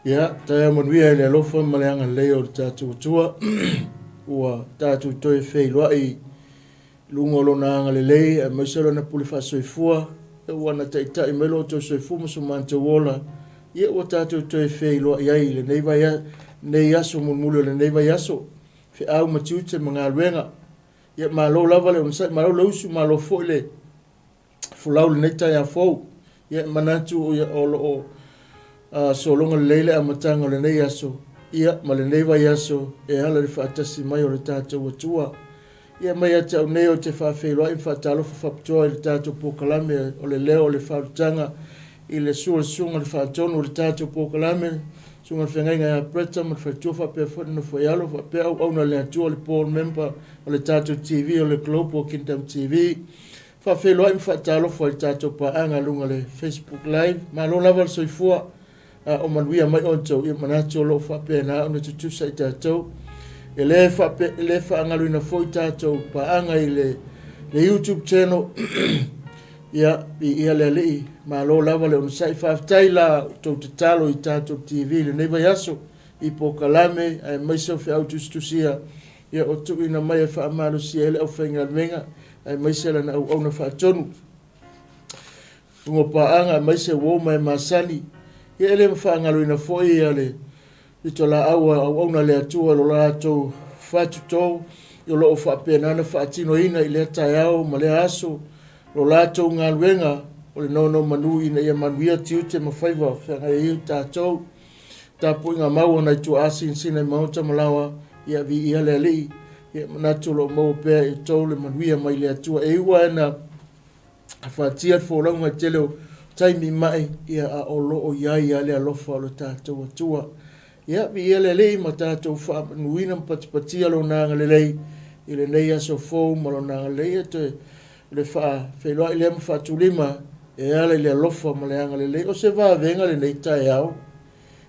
Ia, taeao manuia i le alofa ma le agalelei o le tatou Atua. Ua tatou toe feiloai i luga o Lona agalelei aemaise Lona pule faasoifua, ua na taitai mai lo outou soifua ma so matou ola, ia ua tatou toe feiloai ai i lenei, vai, lenei aso mulimuli o lenei vaiaso, feau ma tiute ma galuega. Ia malo lava le onosai, malo le usu, malo foi le folau i lenei taeao fou. Ia, e manatu o lo o sologa lelei le amataga o lenei aso, ia, ma lenei vaiaso e ala i le faatasi mai o le tatou Atua. Ia, mai ia te au nei ou te faafeiloai ma faatalofa faapitoa i le tatou polokalame o le Leo o le Faaolataga i le susu o le Susuga i le Faatonu o le tatou polokalame, Susuga i le Feagaiga ia Bretta ma le faletua faapea foi le nofo i alo faapea auauna a le Atua le board member o le tatou TV o le Global Kingdom TV. Faafeiloai ma faatalofa i le tatou paaga i luga o le Facebook Live. Malo lava le soifua a o manuia mai outou. Ia manatu o lo o faapena ona tutusa i tatou. E le, faape, e le faagaloina foi tatou paaga i le, le YouTube channel. Ia, viia le Alii, malo lava le onosai. Faafetai la outou tatalo i tatou TV i lenei vaiaso, i polokalame aemaise o feau tusitusia ia o tuuina mai e faamalosia ai le aufaigaluega aemaise lana auauna faatonu. Luga o paaga aemaise uo ma e masani. Ia e le faagaloina foi ia le pitolaau a auauna a le Atua lo latou fatuto o lo o faapena ona faatinoina i lea taeao ma lea aso lo latou galuega o le nonomanu ina ia manuia tiute ma faiva o feagai ai o tatou. Tapuaiga mau a nai tuaa sinasina i maota ma laoa, ia viia le Alii, ia manatu o lo o maua pea e outou le manuia mai le Atua. E iu lava ina afatia le folauga i le tele o taimi mai, ia a o lo o i ai lava le alofa o le tatou Atua. Ia viia le Alii ma tatou faamanuina ma patipatia Lona agalelei i lenei aso fou ma Lona agalelei. Ia toe le faafeiloai lea ma faatulima e ala i le alofa ma le agalelei. O se vavega lenei taeao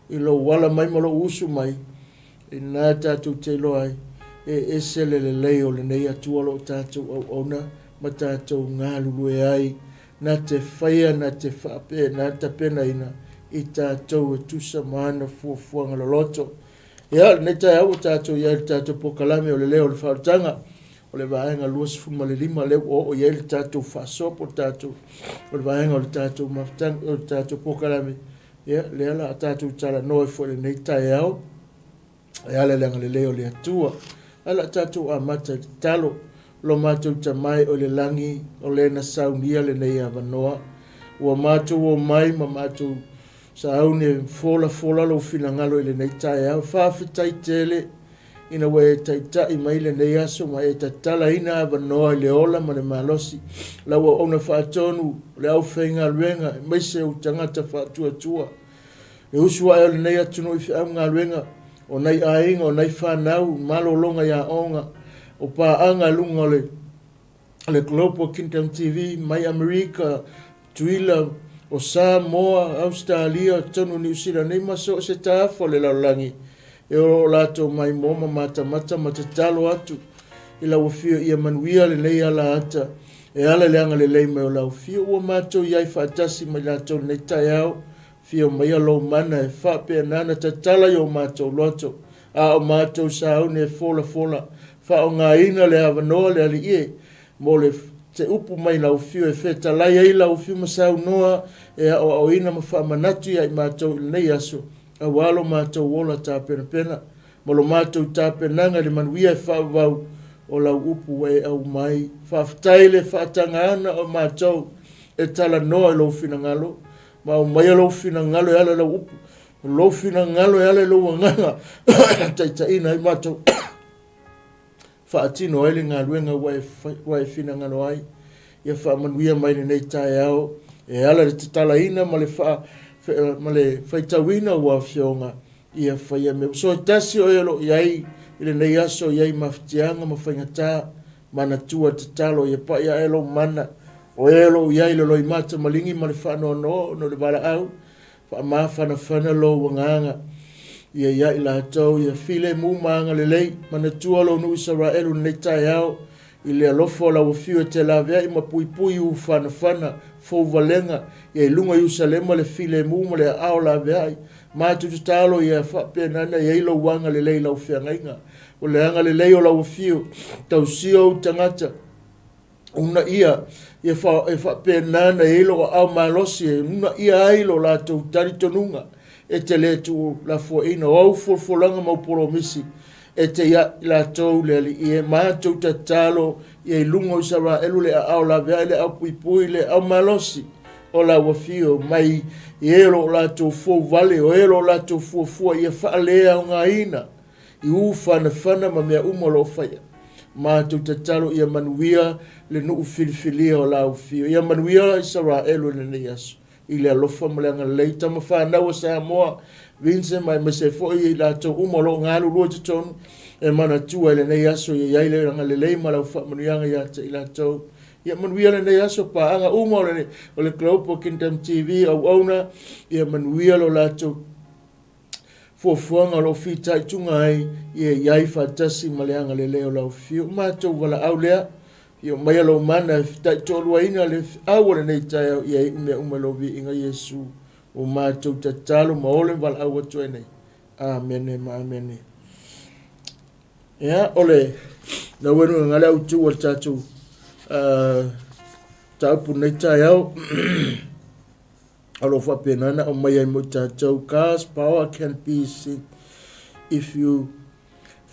i lou ala mai ma lou usu mai, ina tatou te iloa ai e ese le lelei o lenei Atua o lo o tatou auauna ma tatou galulue ai, na te faia, na te faapena tapenaina i tatou e tusa ma ana fuafuaga loloto. Ia, lenei taeao ua tatou i ai i le tatou polokalame o le Leo o le Faaolataga. O le vaega 25 lea ua oo i ai le tatou faasoa po o le tatou, o le vaega o le tatou mafutaga, o le tatou polokalame, ia, lea la a tatou talanoa ai foi i lenei taeao e ala i le agalelei o le Atua. Ae la tatou amata i le tatalo. Lo matou Tama e oe i le lagi, o le na saunia lenei avanoa. Ua matou omai ma matou sauni e folafola lou finagalo i lenei taeao. Faafetai tele ina ua e taitai mai lenei aso ma e tatalaina avanoa i le ola ma le malosi, lau auauna faatonu, o le aufaigaluega, aemaise ou tagata faatuatua. Le usu ae o lenei atunuu i feau ma galuega, o nai aiga, o nai fanau, malologa i aoga, o paaga i luga o le le Global Kingdom TV mai Amerika, Tuila, o Samoa, Ausetalia, totonu o Niu Sila nei ma so o se tafa o le lalolagi e o lo o latou maimoa ma matamata ma tatalo atu i lau afio ia manuia lenei alaata e ala i le agalelei mai o lau afio. Ua matou i ai faatasi ma i latou i lenei taeao, afio maia lou mana e faapena ona tatala i o matou loto A o matou sauni e folafola, faaaogaina le avanoa le Alii e, mo le te upu mai lau afio e fetalai ai lau afio ma saunoa e aoaoina ma faamanatu ia i matou i lenei aso, aua lo matou ola tapenapena ma lo matou tapenaga i le manuia e faavavau o lau upu ua e aumai. Faafetai le faatagaina o matou e talanoa i lou finagalo, ma aumaia lou finagalo e ala i lau upu. O lou finagalo e ala i lou agaga e taitaiina ai matou, faatino ai le galuega ua e finagalo ai. Ia faamanuia mai lenei taeao e ala i le tatalaina ma le, faa, ma le faitauina o ua afioga ia faia mea. So e tasi o e o lo o i ai i lenei aso i ai mafatiaga ma faigata, manatua le tatalo ia pai ae lou mana, o e o lo o i ai i le loimata maligi ma le faanoanoa ona o le valaau, Faamafanafana lou agaga ia ia i latou, ia filemu ma agalelei. Manatua lou nuu Isaraelu i lenei taeao. I le alofa o lau Afio e te laveai ma puipui u fanafana, fou valega, ia i luga o Ierusalema le filemu ma le aao laveai. Matou tatalo ia faapena ona i ai lou agalelei i lau feagaiga. O le agalelei o lau Afio, tausia ou tagata, uunaia ia e faapena ona i ai lou aao malosi e uunaia ai lo latou talitonuga e te le tuulafoaiina. O au folafolaga ma au polomisi e te ia i latou le Alii e. Matou tatalo ia i luga o Isaraelu le aao laveai, le aao puipui, le aao malosi o lau afio mai i e o lo o latou fouvale, o e o lo o latou fuafua ia faaleaogaina i u fanafana ma mea uma o lo o faia. Matou tatalo ia manuia le nuu filifilia o lau afio. Ia manuia Isaraelu i lenei aso. I le alofa ma le agalelei, tama fanau a Samoa, Vincent ma aemaise foi i latou uma o lo o galulue i totonu, e manatua i lenei aso ia i ai le agalelei ma lau faamanuiaga ia te i latou. Ia manuia lenei aso, paaga uma o le Global Kingdom TV, auauna, ia manuia lo latou fuafuaga o lo o fitaituga ai, ia i ai faatasi ma le agalelei o lau Afio. O matou valaau lea, ia aumaia lou mana e fitaitoaluaina le feau o lenei taeao, ia iu mea uma i lou viiga Iesu. Ua matou tatalo ma ole ma valaau atu ai nei. Amene ma amene. Ia, o le nauenuega le autu o le tatou taupu nei taeao. O lo o faapena ona aumai ai mo i tatou, God's power can be seen if you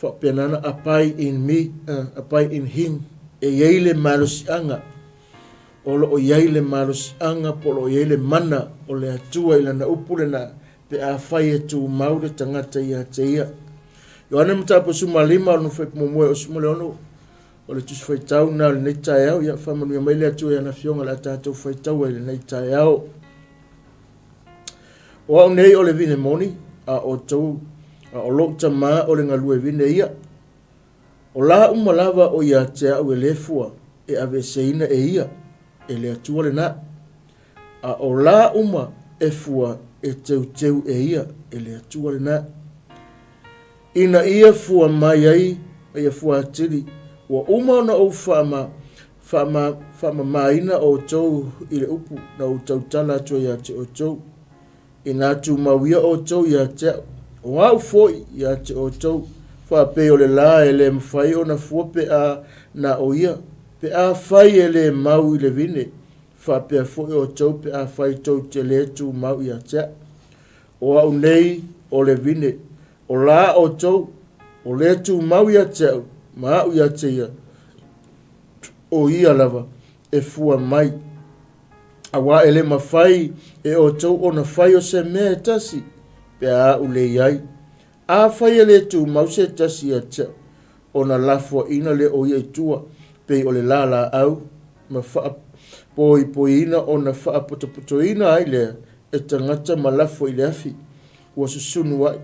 faapena ona abide in me, abide in him. E i ai le malosiaga, o lo o i ai le malosiaga po o lo o i ai le mana o le Atua i lana upu lena pe afai e tumau le tagata ia te ia. Ioane Mataupu 15, o lona fuaiupu muamua e 16, O le Tusi Faitau lena o lenei taeao. Ia faamanuia mai le Atua i ana Afioga o le a tatou faitau ai i lenei taeao. O au nei o le vine moni, a outou, a o lou tama o le galue vine ia. O la uma lava o ia te au e le fua, e aveeseina e ia, e le Atua lena. A o la uma e fua, e teuteu e ia, e le Atua lena. Ina ia fua mai ai ma ia fua atili, ua uma ona ou faama, faama, faamamaina outou i le upu na ou tautala atu ai ia te outou. Inā tumau ia outou ia te au, o au foi ia te outou, faapei o le lā e le mafai ona fua pe a na o ia, pe afai e le mau i le vine, faapea foi outou pe afai tou te le tumau ia te au. O au nei o le vine, o la outou, o le tumau ia te au, ma au ia te ia, o ia lava e fua mai. Auā e le mafai e outou ona fai o se mea e tasi, pe a au le i ai. Afai e le tumau se tasi ia te au, ona lafoaiina lea o ia i tua, pei o le lalaau ma faapoipoiina ona faapotopotoina ai lea e tagata ma lafo i le afi, ua susunu ai.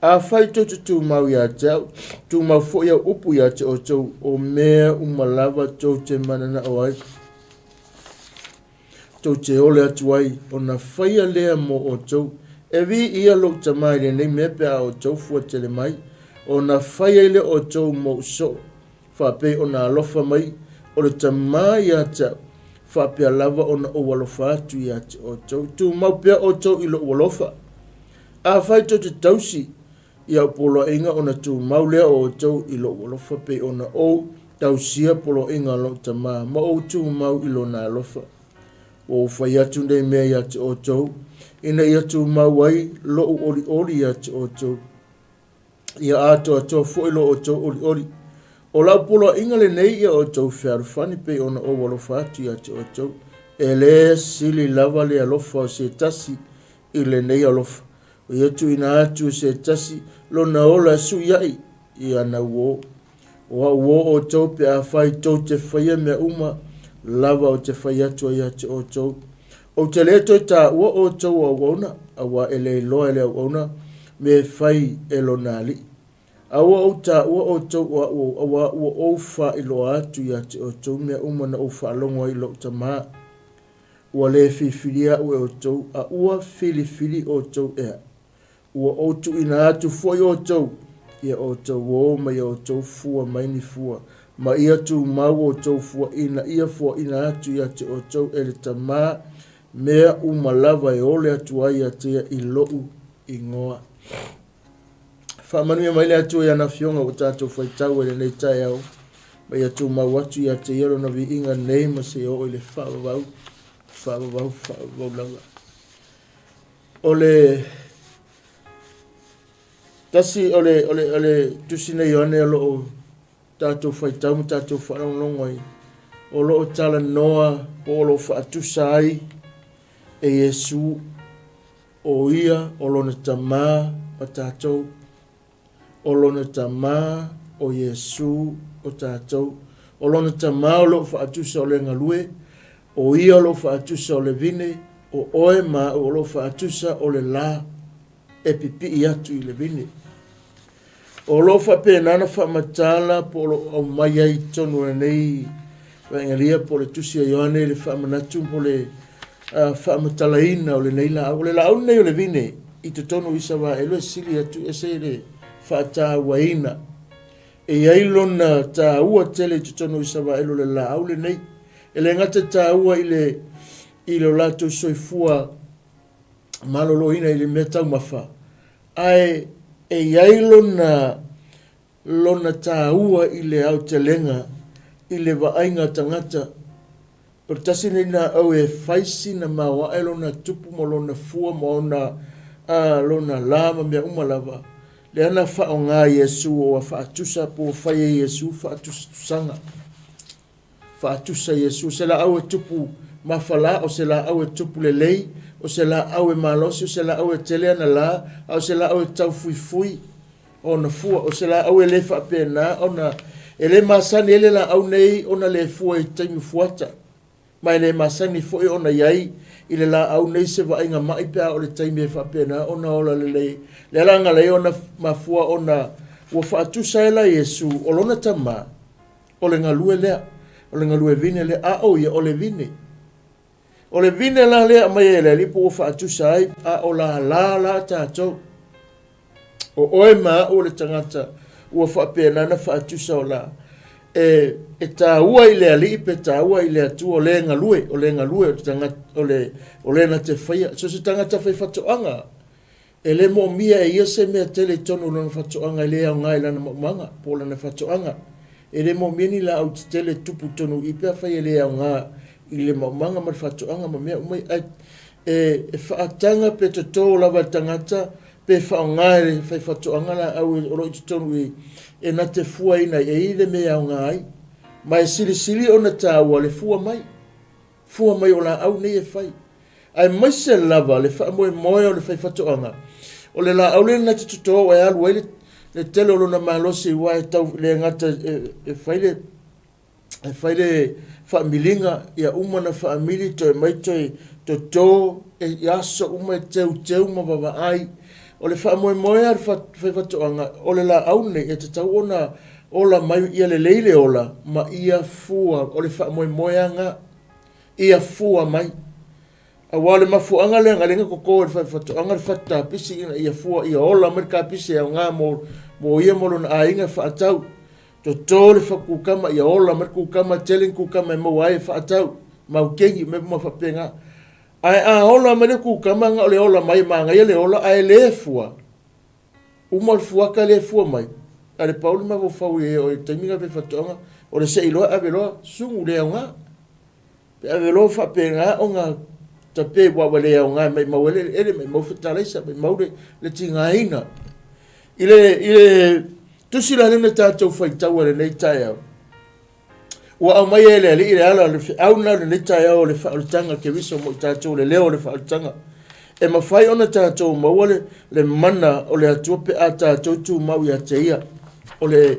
Afai tou te tumau ia te au, tumau foi au upu ia te outou, o mea uma lava tou te mananao ai, tou te ole atu ai, ona faia lea mo outou. E viia lou Tama i lenei mea pe a outou fua tele mai, ona fai ai lea o outou mou soo, faapei ona alofa mai o le Tama ia te au, faapea lava ona ou alofa atu ia te outou. Tumau pea outou i lou alofa. Afai tou te tausi i au poloaiga ona tumau lea o outou i lou alofa pei ona ou tausia poloaiga a lou Tama ma ou tumau i lona alofa. Ua ou fai atu nei mea ia te outou, ina ia tumau ai lou olioli ia te outou. Ia atoatoa foi lo outou olioli. O lau poloaiga lenei ia outou fealofani pei ona ou alofa atu ia te outou. E le sili lava le alofa o se tasi i lenei alofa. O ia tuuina atu e se tasi lona ola e suiaʻi i ana uō. O au uō outou pe afai tou te faia mea uma lava ou te fai atu ai ia te outou. Ou te le toe taua outou o auauna, auā e le iloa e le auauna me e fai e lona alii. A ua ou taua outou o aʻu auā ua ou faailoa atu ia te outou mea uma na ou faalogo ai i lou Tama. Ua le filifilia aʻu e outou, a ua filifili outou e aʻu. Ua ou tuuina atu foi outou, ia outou ō ma ia outou fua mai ni fua. Ma ia tumau outou fuaina ia fuaina atu ia te outou e le Tama mea uma lava e ole atu ai ia te ia i lou igoa. Faamanuia mai le Atua i ana afioga ua tatou faitau ai lenei taeao, ma ia tumau atu ia te ia lona viiga nei ma seia oo i le faavavau, faavavau, faavavau lava. O le tasi o le, o le, o le tusi nei Ioane o lo o tatou faitau ma tatou faalogologo ai, o lo o talanoa po o lo o faatusa ai e Iesu o ia o lona Tama ma tatou. O lona Tama o Iesu o tatou. O lona Tama o lo o faatusa o le galue, o ia o lo o faatusa o le vine, o oe ma au o lo o faatusa o le la e pipii atu i le vine. O lo o faapena ona faamatala po o lo o aumai ai i totonu o lenei Vaegalia po o le Tusi a Ioane le faamanatu po o le faamatalaina o lenei laau. O le laau lenei o le vine i totonu o Isaraelu e sili atu ese le faatauaina. E i ai lona taua tele i totonu o Isaraelu o le laau lenei. E le gata taua i le i lo latou soifua maloloina i le mea taumafa, ae e i ai lona lona taua i le aotelega i le vaaiga tagata. O le tasi lenei laau e fai sina maoae lona tupu ma lona fua ma ona a, lona la ma mea uma lava. Lea na faaaoga Iesu ua faatusa po ua fai e Iesu faatusatusaga. Faatusa Iesu, o se laau e tupu mafala, o se laau e tupu lelei, o se laau e malosi, o se laau e tele ana la, a o se laau e taufuifui ona fua. O se laau e le faapena ona e le masani ai le laau nei ona le fua i taimi fuata, ma e le masani foi ona i ai i le laau nei se vaaiga ma'i pe a o le taimi e faapena ona ola lelei. Lea la na ala ai ona mafua ona ua faatusa ai la Iesu o lona Tama, o le galue lea, o le galue vine lea, a o ia o le vine. O le vine la lea aumai e le Alii po ua faatusa ai, a o lala la tatou. O oe ma au o le tagata ua faapena na faatusa o la e, e taua i le Alii pe taua i le Atua o le galue, o le galue o le tagata, o le, o le na te faia. So se tagata fai fatoaga, E le moomia e ia se mea tele i totonu o lona fatoaga e le aoga i lana maumaga po o lana fatoaga. E le moomia ni laau tetele e tupu i totonu i i pe afai e le aoga i le maumaga ma le fatoaga ma mea uma ia. Ae e, e faataga pe toto lava e le tagata pe faaaoga e le faifaatoaga laau o lo o i totonu i e na te fuaina ai e i le mea e aoga ai. Ma e silisili ona taua le fua mai. Fua mai o laau nei e fai. Aemaise lava le faamoemoe o le faifaatoaga, o le laau lea na te toto e alu ai le, le tele o lona malosi aua e tau le gata e, e fai le e fai le faamiliga, ia uma na faamili toe mai toe toto e, i aso uma e teuteu ma vavaai. O le faamoemoe a le faifaatoaga, o le laau lenei e tatau ona ola mai ia lelei le ola ma ia fua, o le faamoemoeaga ia fua mai. Aua o le mafuaaga lea na lea na toto e le faifatoaga le fatu kapisi ina ia fua, ia ola mai le kapisi e aoga mo, mo ia ma lona aiga e faatau. Toto le fatu kukama ia ola mai le kukama, tele ni kukama e maua ai e faatau, maukeni, mea uma faapena. Ae a ola mai le kukama, na o le ola mai e manaia le ola ae le fua, Uma o le fuata lea e fua mai, a le pau le mafaufau i ai i le taimi na faatoaga, o le sei loa ave loa sugu le aoga. Pe ave loa faapena ona tape ua ua le aoga mai mau ele ele mai mau fetalaisa mai mau le, le tigaina. I le, i le tusi la lena tatou faitau a lenei taeao, Ua aumai e le Alii le ala o le feau lena o lenei taeao o le faaolataga Keriso mo i tatou, le leo o le faaolataga. E mafai ona tatou maua le, le mana o le Atua pe a tatou tumau ia te Ia. O le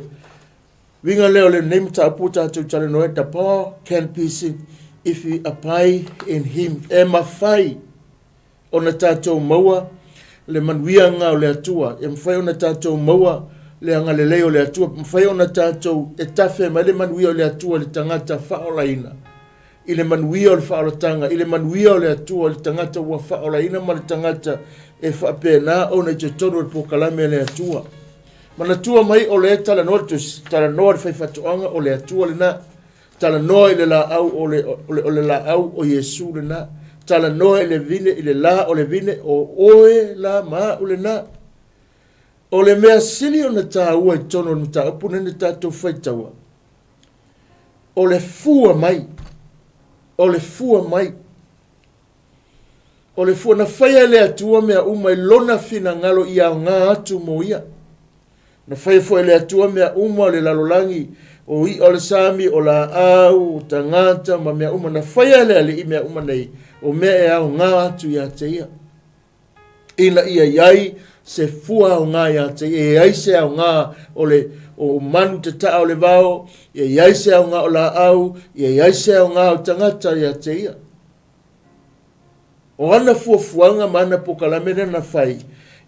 uiga lea o lenei mataupu ua tatou talanoa ai, the power can be seen if we abide in Him. E mafai ona tatou maua le manuiaga o le Atua, e mafai ona tatou maua le agalelei o le Atua, e mafai ona tatou e tafe mai le manuia o le Atua i le tagata faaolaina, i le manuia o le faaolataga, i le manuia o le Atua i le tagata ua faaolaina ma le tagata e faapena ona i totonu o le polokalame a le Atua. Manatua mai o lea e talanoa le Tusi, talanoa i le faifaatoaga o le Atua lena. Talanoa i le laau o le, o le, o le laau o Iesu lena. Talanoa i le vine, i le la o le vine, o oe la ma au lena. O le mea sili ona taua i totonu o le mataupu lenei na tatou faitaua, o le fua mai, o le fua mai. O le fua na faia e le Atua mea uma i lona finagalo ia aoga atu mo ia. Na faia foi e le Atua mea uma o le lalolagi, o i'a o le sami, o laau, o tagata ma mea uma. Na faia e le Alii mea uma nei, o mea e aoga atu ia te ia. Ina ia i ai se fua aoga ia te ia, ia i ai se aoga o le o manu tataa o le vao, ia i ai se aoga o laau, ia i ai se aoga o tagata ia te ia. O ana fuafuaga ma ana polokalame lea na fai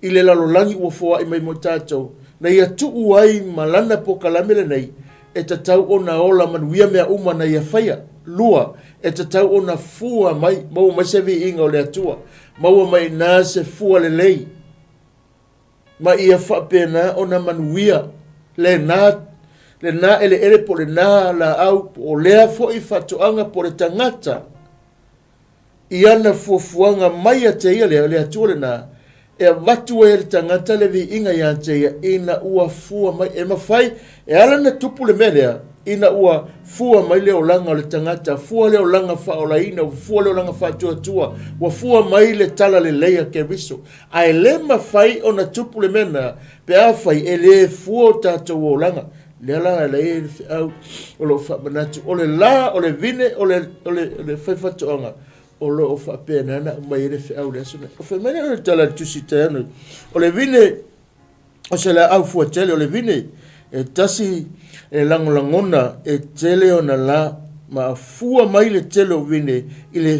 i le lalolagi ua foai mai mo tatou, na ia tuu ai ma lana polokalame lenei, e tatau ona ola manuia mea uma na ia faia. Lua, e tatau ona fua mai, maua mai se viiga o le Atua, maua mai i ina se fua lelei, ma ia faapena ona manuia lena, lena eleele po o lena laau, po o lea foi faatoaga po o le tagata i ana fuafuaga mai ia te ia lea, o le Atua lena, e avatu ai e le tagata le viiga ia te ia ina ua fua mai. E mafai, e ala ona tupu le mea lea, ina ua fua mai le olaga o le tagata, fua le olaga faaolaina, ua fua le olaga faatuatua, ua fua mai le talalelei a Keriso. Ae le mafai ona tupu le mea lena pe afai e le fua o tatou olaga. Lea la e leai le feau o lo o faamanatu, o le la, o le vine, o le, o le, o le faifaatoaga, o lo o faapena ona aumai ai le feau i le aso nei. O fai mai lea o le tala a le Tusi Taeano, o le vine o se laau fuatele, o le vine e tasi e lagolagona e tele ona la, ma fua mai le tele o vine i le,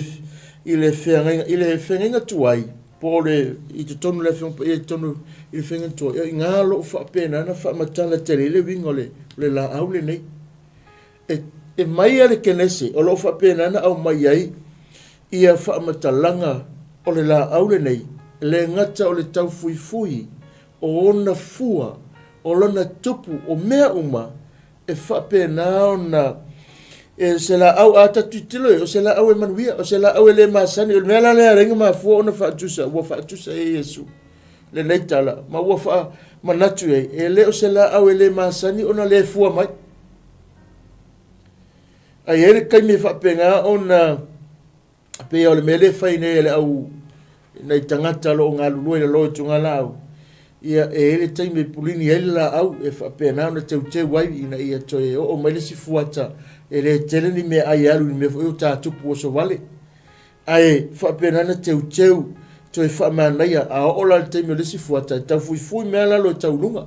i le feagaiga, i le feagaiga tuai, po o le, i totonu o le Afioga Paia i totonu i le feagaiga tuai, o i ina o lo o faapena ona faamatala tele ai le uiga o le, o le laau lenei. E, e mai a le Kenese o lo o faapena ona aumai ai ia faamatalaga o le laau lenei, e le gata o le taufuifui, o ona fua, o lona tupu, o mea uma e faapena ona e se laau a tatou tilotilo i ai, o se laau e manuia, o se laau e le masani. O le mea la lea e ala ai ona mafua ona faatusa, ua faatusa e Iesu lenei tala, ma ua faamanatu i ai, e le o se laau e le masani ona le fua mai. Ae i ai le taimi e faapena ona pei o le mea lea e fai nei e le au nai tagata o lo o galulue i lalo i tugalaau, ia e i ai le taimi e pulini ai le laau e faapena ona teuteu ai ina ia toe oo mai le isi fuata e le tele ni meaai e alu i le mea foi o tatupu oso vale. Ae faapena ona teuteu toe faamanaia a oo la i le taimi o le isi fuata e taufuifui mea lalo e tau i luga.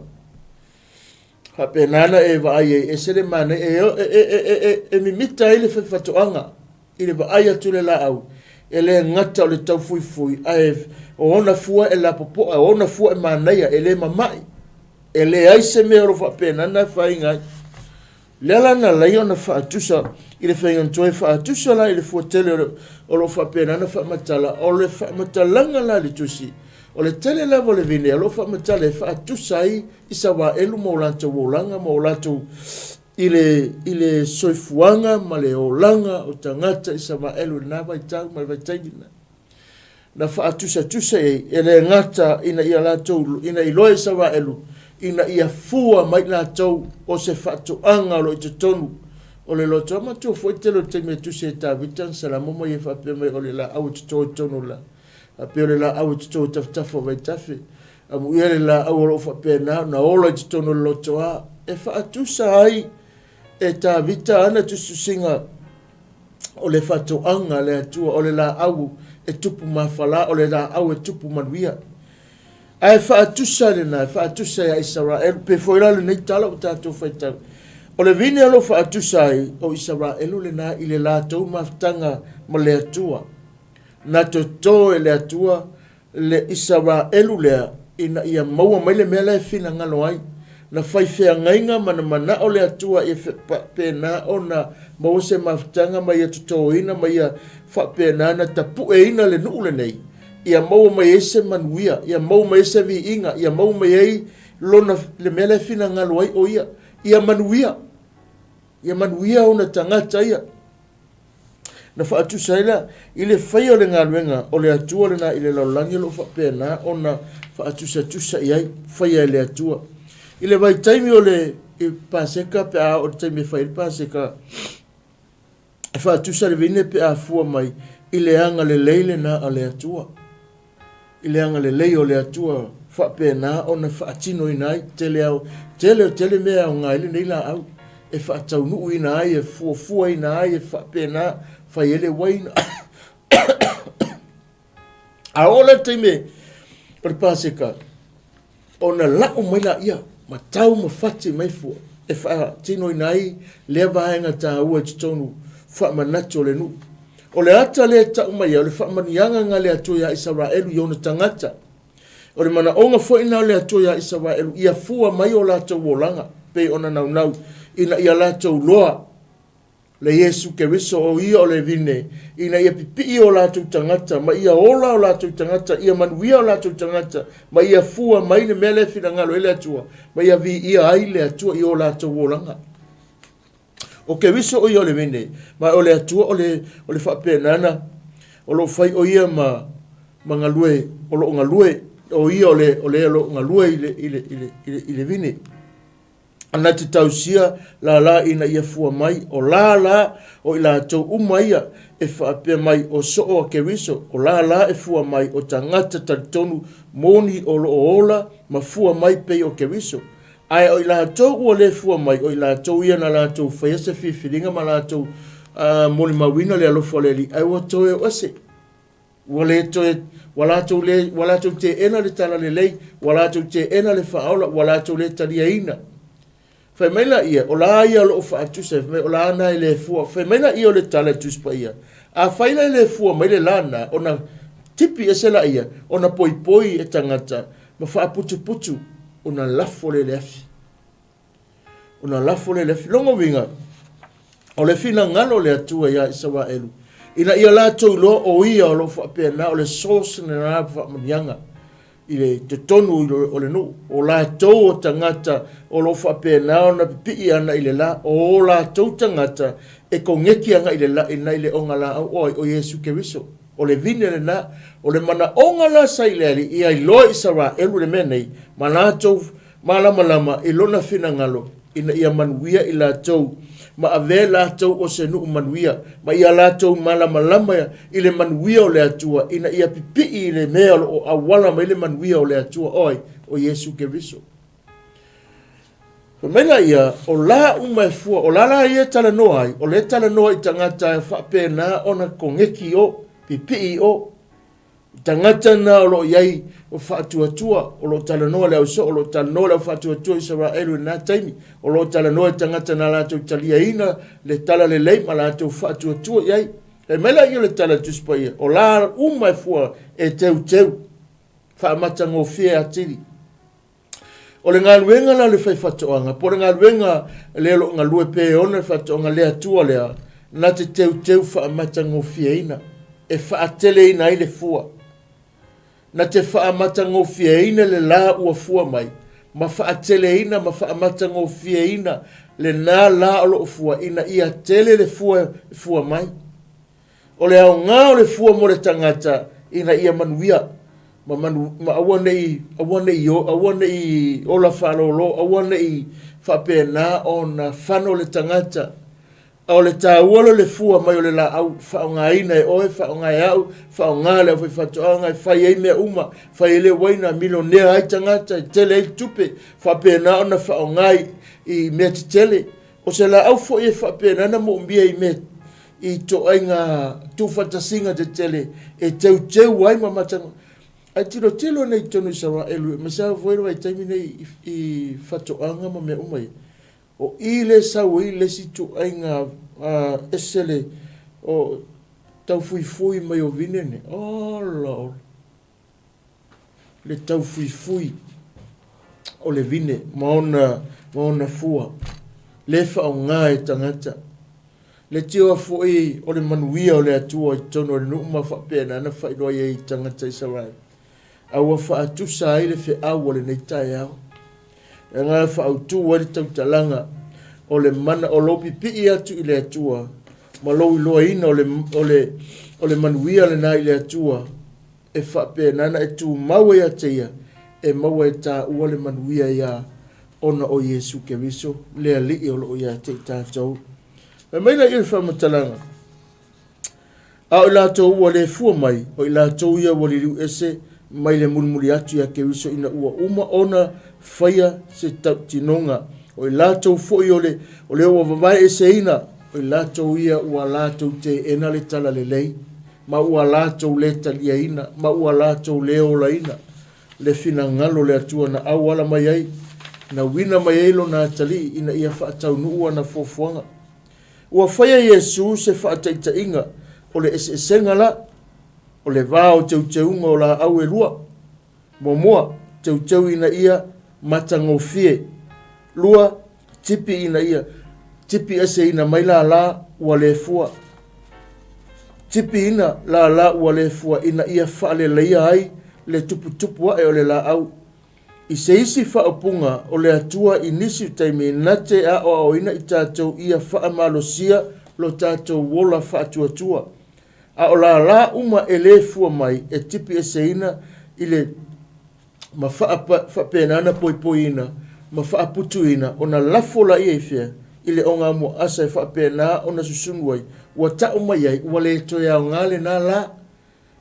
Faapena ona e vaai ai, ese le manaia, e, e, e, e, e, e mimita ai le faifatoaga i le vaai atu i le laau, e le gata o le taufuifui, ae o ona fua e lapopoa, o ona fua e manaia, e le mama'i, e leai se mea o lo o faapena ona afaina ai. Lea la na ala ai ona faatusa i le faiga toe faatusa la i le fua tele o lo o faapena ona faamatala. O le faamatalaga la i le tusi, o le tele lava o le vine o lo o faamatala e faatusa ai Isaraelu ma o latou olaga ma o latou i le, i le soifuaga ma le olaga o tagata Isaraelu i lena vaitau ma le vaitaimi lena. Na faatusatusa i ai, e le gata ina ia latou, ina iloa e Isaraelu, ina ia fua mai latou o se faatoaga o lo o i totonu o le loto. Manatua foi tele o le taimi e tusi ai Tavita na Salamo ma ia faapea mai o le laau e toto i totonu o le, faapea o le laau e toto i tafatafa o vaitafe. Amuia le laau o lo o faapena ona ola i totonu o le lotoa e faatusa ai e Tavita ana tusitusiga o le faatoaga a le Atua, o le laau e tupu mafala, o le laau e tupu manuia. Ae faatusa lena, e faatusa ia Isaraelu, pe foi la lenei tala ua tatou faitau. O le vine o lo o faatusa ai, o Isaraelu lena i le latou mafutaga ma le Atua. Na toto e le Atua le Isaraelu lea ina ia maua mai le mea la e finagalo ai. Na fai feagaiga ma na manao le Atua ia faapena ona maua se mafutaga ma ia totoina ma ia faapena ona tapueina le nuu lenei, ia maua mai ai se manuia, ia maua mai ai se viiga, ia maua mai ai lona, le mea lea e finagalo ai o ia, ia manuia. Ia manuia ona tagata ia. Na faatusa ai la i le faia o le galuega o le Atua lena i le lalolagi o lo o faapena ona faatusatusa i ai, faia e le Atua. I le vaitaimi o le Paseka pe a oo i le taimi e fai ai le Paseka, e faatusa le veine pe a fua mai i le agalelei lena a le Atua. I le agalelei o le Atua faapena ona faatinoina ai tele ao, tele tele mea e aoga ai lenei laau e faataunuuina ai, e fuafuaina ai, e faapena fai ai le uaina. A oo la le taimi o le Paseka, ona lau mai laia ma tau ma fati mai fua e faatinoina ai lea vaega taua i totonu faamanatu o le nuu. O le ata lea e tau mai ai, o le faamanuiaga na le Atua ia Isaraelu i ona tagata. O le manaoga foi na o le Atua ia Isaraelu ia fua mai o latou olaga pei ona naunau ina ia latou loa le Iesu Keriso, o Ia o le vine, ina ia pipii o latou tagata, ma ia ola o latou tagata, ia manuia o latou tagata, ma ia fua mai le mea lea e finagalo ai le Atua, ma ia viia ai le Atua i o latou olaga. O Keriso o Ia o le vine, ma o le Atua o le, o le faapenana, o lo o fai o Ia ma, ma galue, o lo o galue, o Ia o le, o le o lo o galue i le, i le, i le, i le, i le vine. Na te tausia lala ina ia fua mai, o la la o i latou uma ia e faapea mai o soo a Keriso, o la la e fua mai o tagata talitonu moni o lo o ola ma fua mai pei o Keriso. Ae o i latou ua le fua mai, o i latou ia na latou faia se filifiliga ma latou molimauina le alofa o le Alii, ae ua toe o ese. Ua le toe, ua latou le, ua latou teena le talalelei, ua latou teena le faaola, ua latou le taliaina. Fai mai laia, o la ia o lo o faatusa, fai mai, o la na e le fua. Fai mai laia o le tala i le Tusi Paia, afai la e le fua mai le la na, ona tipi ese laia, ona poipoi e tagata ma faaputuputu, ona lafo lea i le afi. Ona lafo lea i le afi. Lona uiga, o le finagalo o le Atua iā Isaraelu, ina ia latou iloa o Ia o lo o faapena, o le source lena faamanuiaga i le totonu o le nuu. O latou o tagata o lo o faapena ona pipii ana i le la, o o latou tagata e koneti agai i le la, i le ogalaau o ai? O Iesu Keriso. O le vine lena, o le manaoga la sa i le Alii, ia iloa e Isaraelu le mea nei, ma latou Malamalama i lona finagalo ina ia manuia i latou, ma avea latou o se nuu manuia, ma ia latou malamalama i le manuia o le Atua, ina ia pipii i le mea o lo o auala mai le manuia o le Atua, o ai? O Iesu Keriso. Fai mai laia, o la uma e fua, o la la ia e talanoa ai, o lea e talanoa i tagata e faapena ona koneki i o, pipii i o. Tagata na o lo o i ai o faatuatua, o lo o talanoa le ausoo, o lo o talanoa le au faatuatua Isaraelu i lena taimi, o lo o talanoa i tagata na latou taliaina le tala lelei ma latou faatuatua i ai. Fai mai laia o le tala a le Tusi Paia, o la uma e fua e teuteu, faamatagofie atili. O le galuega la a le faifaatoaga, po o le galuega lea o lo o galue pea e ona le faatoaga, le Atua lea, na te teuteu faamatagofieina, e faateleina ai le fua. Na te faamatagofieina le la ua fua mai, ma faateleina ma faamatagofieina lena la o lo o fua, ina ia tele le fua e fua mai. O le aoga o le fua mo le tagata ina ia manuia ma, manu, ma aua nei, aua nei, aua nei ola faalolo, aua nei faapena ona fano le tagata. A o le taua lea o le fua mai o le laau, faaaogaina e oe, faaaoga e au, faaaoga le aufaifaatoaga e fai ai mea uma, fai ai le uaina, milionea ai tagata, e tele ai tupe, faapena ona faaaoga i, i mea tetele. O se laau foi e faapena ona moomia i mea i ituaiga tuufaatasiga tetele e teuteu ai ma mataga. Ae tilotilo nei i totonu o Isaraelu, aemaise lava foi le vaitaimi nei i fatoaga ma mea uma ia, o i lea e sau ai le isi ituaiga ese le o taufuifui mai o vine nei. Ola ola! le taufuifui o le vine ma ona, ma ona fua, le faaaoga e tagata. Le tioa foi o le manuia o le Atua i totonu o le nuu ma faapena na faailoa ai i tagata Isaraelu, a ua faatusa ai le feau o lenei taeao. E ga e faaautu ai le tautalaga o le mana o lou pipii atu i le Atua ma lou iloaina o le, o le, o le manuia lena i le Atua e faapena ona e tumau ai ia te ia e maua e taua le manuia ia ona o Iesu Keriso le Alii o lo o ia te i tatou. Fai mai laia i le faamatalaga, A o i latou ua le fua mai, o i latou ia ua liliu ese mai le mulimuli atu ia Keriso ina ua uma ona faia se tautinoga. O i latou foi o le, o le ua vavae eseina, o i latou ia ua latou teena le talalelei, ma ua latou le taliaina, ma ua latou le olaina le finagalo o le Atua na auala mai ai, na uina mai ai lona atalii ina ia faataunuu ana fuafuaga. Ua faia Iesu se faataitaiga o le eseesega la, o le va o teuteuga o laau e lua. Muamua, teuteu ina ia matagofie. Lua, tipi ina ia tipi eseina mai lala ua le fua. Tipiina lala ua le fua ina ia faaleleia ai le tuputupu ae o le laau. I se isi faaupuga o le Atua i nisi taimi na te aoaoina i tatou ia faamalosia lo tatou ola faatuatua. A o lala uma e le fua mai e tipieseina i le ma faapena ona poipoiina ma faaputuina ona lafo laia i fea i le ogamuaasa e faapena ona susunu ai ua tau mai ai ua le toe aoga lena la.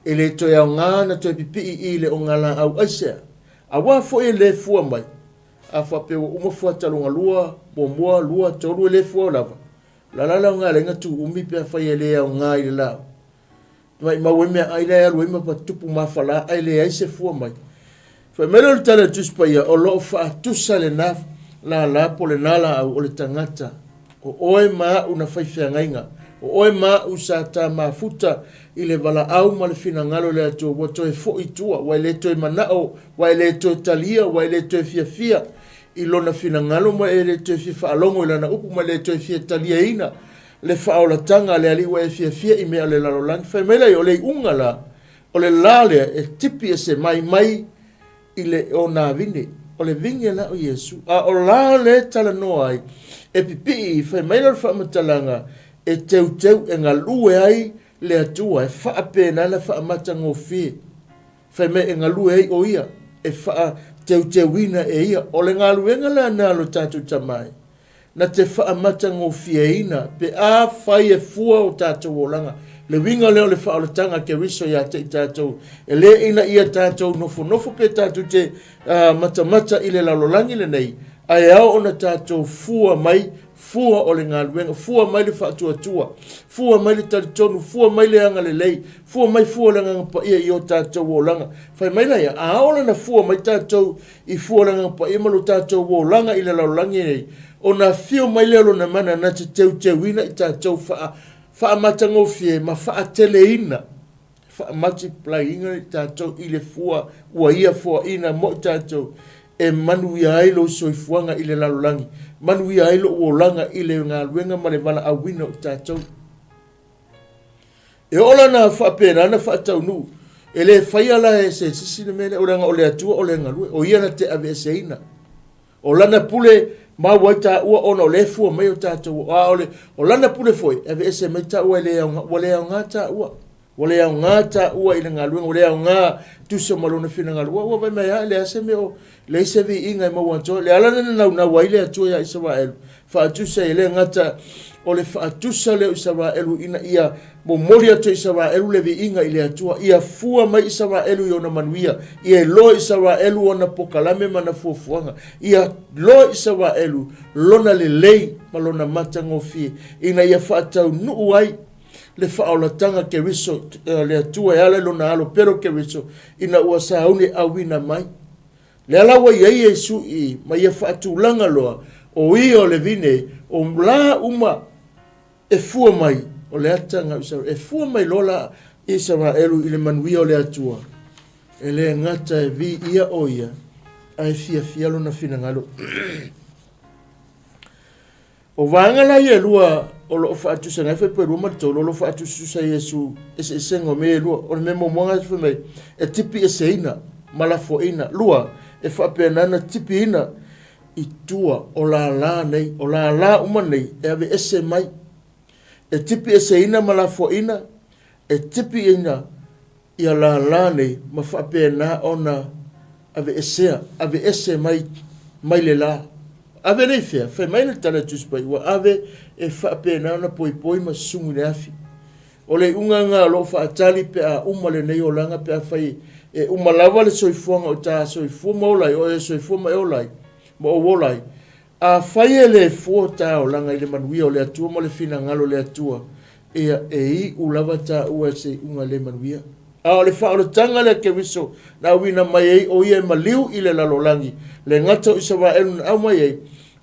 E le toe aoga ona toe pipii i le ogalaau aisea, aua foi e le fua mai. A faapea ua uma fuata logalua, muamua, lua, tolu e le fua lava, o le a la le aoga e ala ai ona tuumi pe afai e le aoga i le laau? Maimau ai meaai la e alu ai ma tupu mafala ae leai se fua mai. Fai mai lea o le tala a le Tusi Paia, o lo o faatusa lena lala po o lena laau o le tagata. O oe ma a'u na fai feagaiga, o oe ma a'u sa ta mafuta i le valaau ma le finagalo i le Atua, ua toe foi i tua, ua e le toe manao, ua e le toe talia, ua e le toe fiafia i Lona finagalo, ma e le toe fia faalogo i Lana upu, ma e le toe fia taliaina le faaolataga a le Alii, ua e fiafia i mea o le lalolagi. Fai mai lea, o le iuga la, O le la lea e tipi ese mai mai i le onavine, o le vine la o Iesu. A o la lea e talanoa ai, e pipii, fai mai lea o le faamatalaga, e teuteu, e galue ai le Atua, e faapena ona faamatagofie. Fai mai e galue ai o Ia, e faateuteuina e Ia. O le galuega lena a lo tatou Tama e. na te faamatagofieina pe afai e fua o tatou olaga. Le uiga lea o le faaolataga a Keriso ia te i tatou, e le ina ia tatou nofonofo pe tatou te matamata i le lalolagi lenei, ae ao ona tatou fua mai fua o le galuega, fua mai le faatuatua, fua mai le talitonu, fua mai le agalelei, fua mai fua o le Agaga Paia i o tatou olaga. Fai mai laia, a ao lana fua mai tatou i fua o le Agaga Paia ma lo tatou olaga i le lalolagi nei, ona afio mai lea o Lona Mana na te teuteuina i tatou faa, faamatagofie ma faateleina, faa-multiply-ina i tatou i le fua ua Ia foaina mo i tatou, e manuia ai lou soifuaga i le lalolagi, manuia ai lou olaga i le galuega ma le valaauina o i tatou. E oo la na faapena na faataunuu, e le faia la e se sisi le mea lea, leaga o le Atua o le galue, o ia na te aveeseina. O lana pule maua ai taua ona o lea e fua mai o tatou, a o le, o lana pule foi, e aveese mai taua e le aoga, ua le aoga taua. Ua le aoga taua i le galuega, ua le aoga tusa ma lona finagalo. Ua, ua vaai mai lava, e leai se mea o, leai se viiga e maua atu ai. Le ala lea na naunau ai le Atua ia Isaraelu, faatusa e le gata o le faatusa lea o Isaraelu ina ia momoli atu e Isaraelu le viiga i le Atua, ia fua mai Isaraelu i ona manuia, ia iloa Isaraelu ona pokalame ma ana fuafuaga, ia iloa Isaraelu lona lelei ma lona matagofie, ina ia faataunuu ai le faaolataga Keriso, le Atua e ala i lona Alo pele o Keriso, ina ua sauni e auina mai. Lea la ua i ai Iesu i ma ia faatulaga loa, o ia o le vine, o la uma e fua mai, o le ataga o Isaraelu, e fua mai loa la Isaraelu i le manuia o le Atua, e le gata e viia o ia, ae fiafia lona finagalo. O vaega la ia e lua o lo o faatusa nei, Faipu e 2 ma le 3, o lo o faatusatusa Iesu eseesega o mea e lua. O le mea muamua na fai mai, e tipi eseina ma lafoaina. Lua, e faapena ona tipiina. i tua o lala nei, o lala uma nei e aveese mai, e tipieseina ma lafoaina, e tipiina ia lala nei ma faapena ona aveesea, aveese mai mai le la. Ave lea i fea? Fai mai le tala a Tusi Paia, ua ave e faapena ona poipoi ma susugu i le afi. O le iuga lena o lo o faatali pe a uma lenei olaga pe afai e uma lava le soifuaga o ta soifua ma ola ai, o e soifua ma e ola ai, ma ou ola ai. Afai e le fua ta olaga i le manuia o le Atua ma le finagalo o le Atua, ia e iu lava taua i se iuga le manuia. A o le faaolataga lea Keriso na auina mai ai o ia e maliu i le lalolagi, le gata o Isaraelu na aumai ai,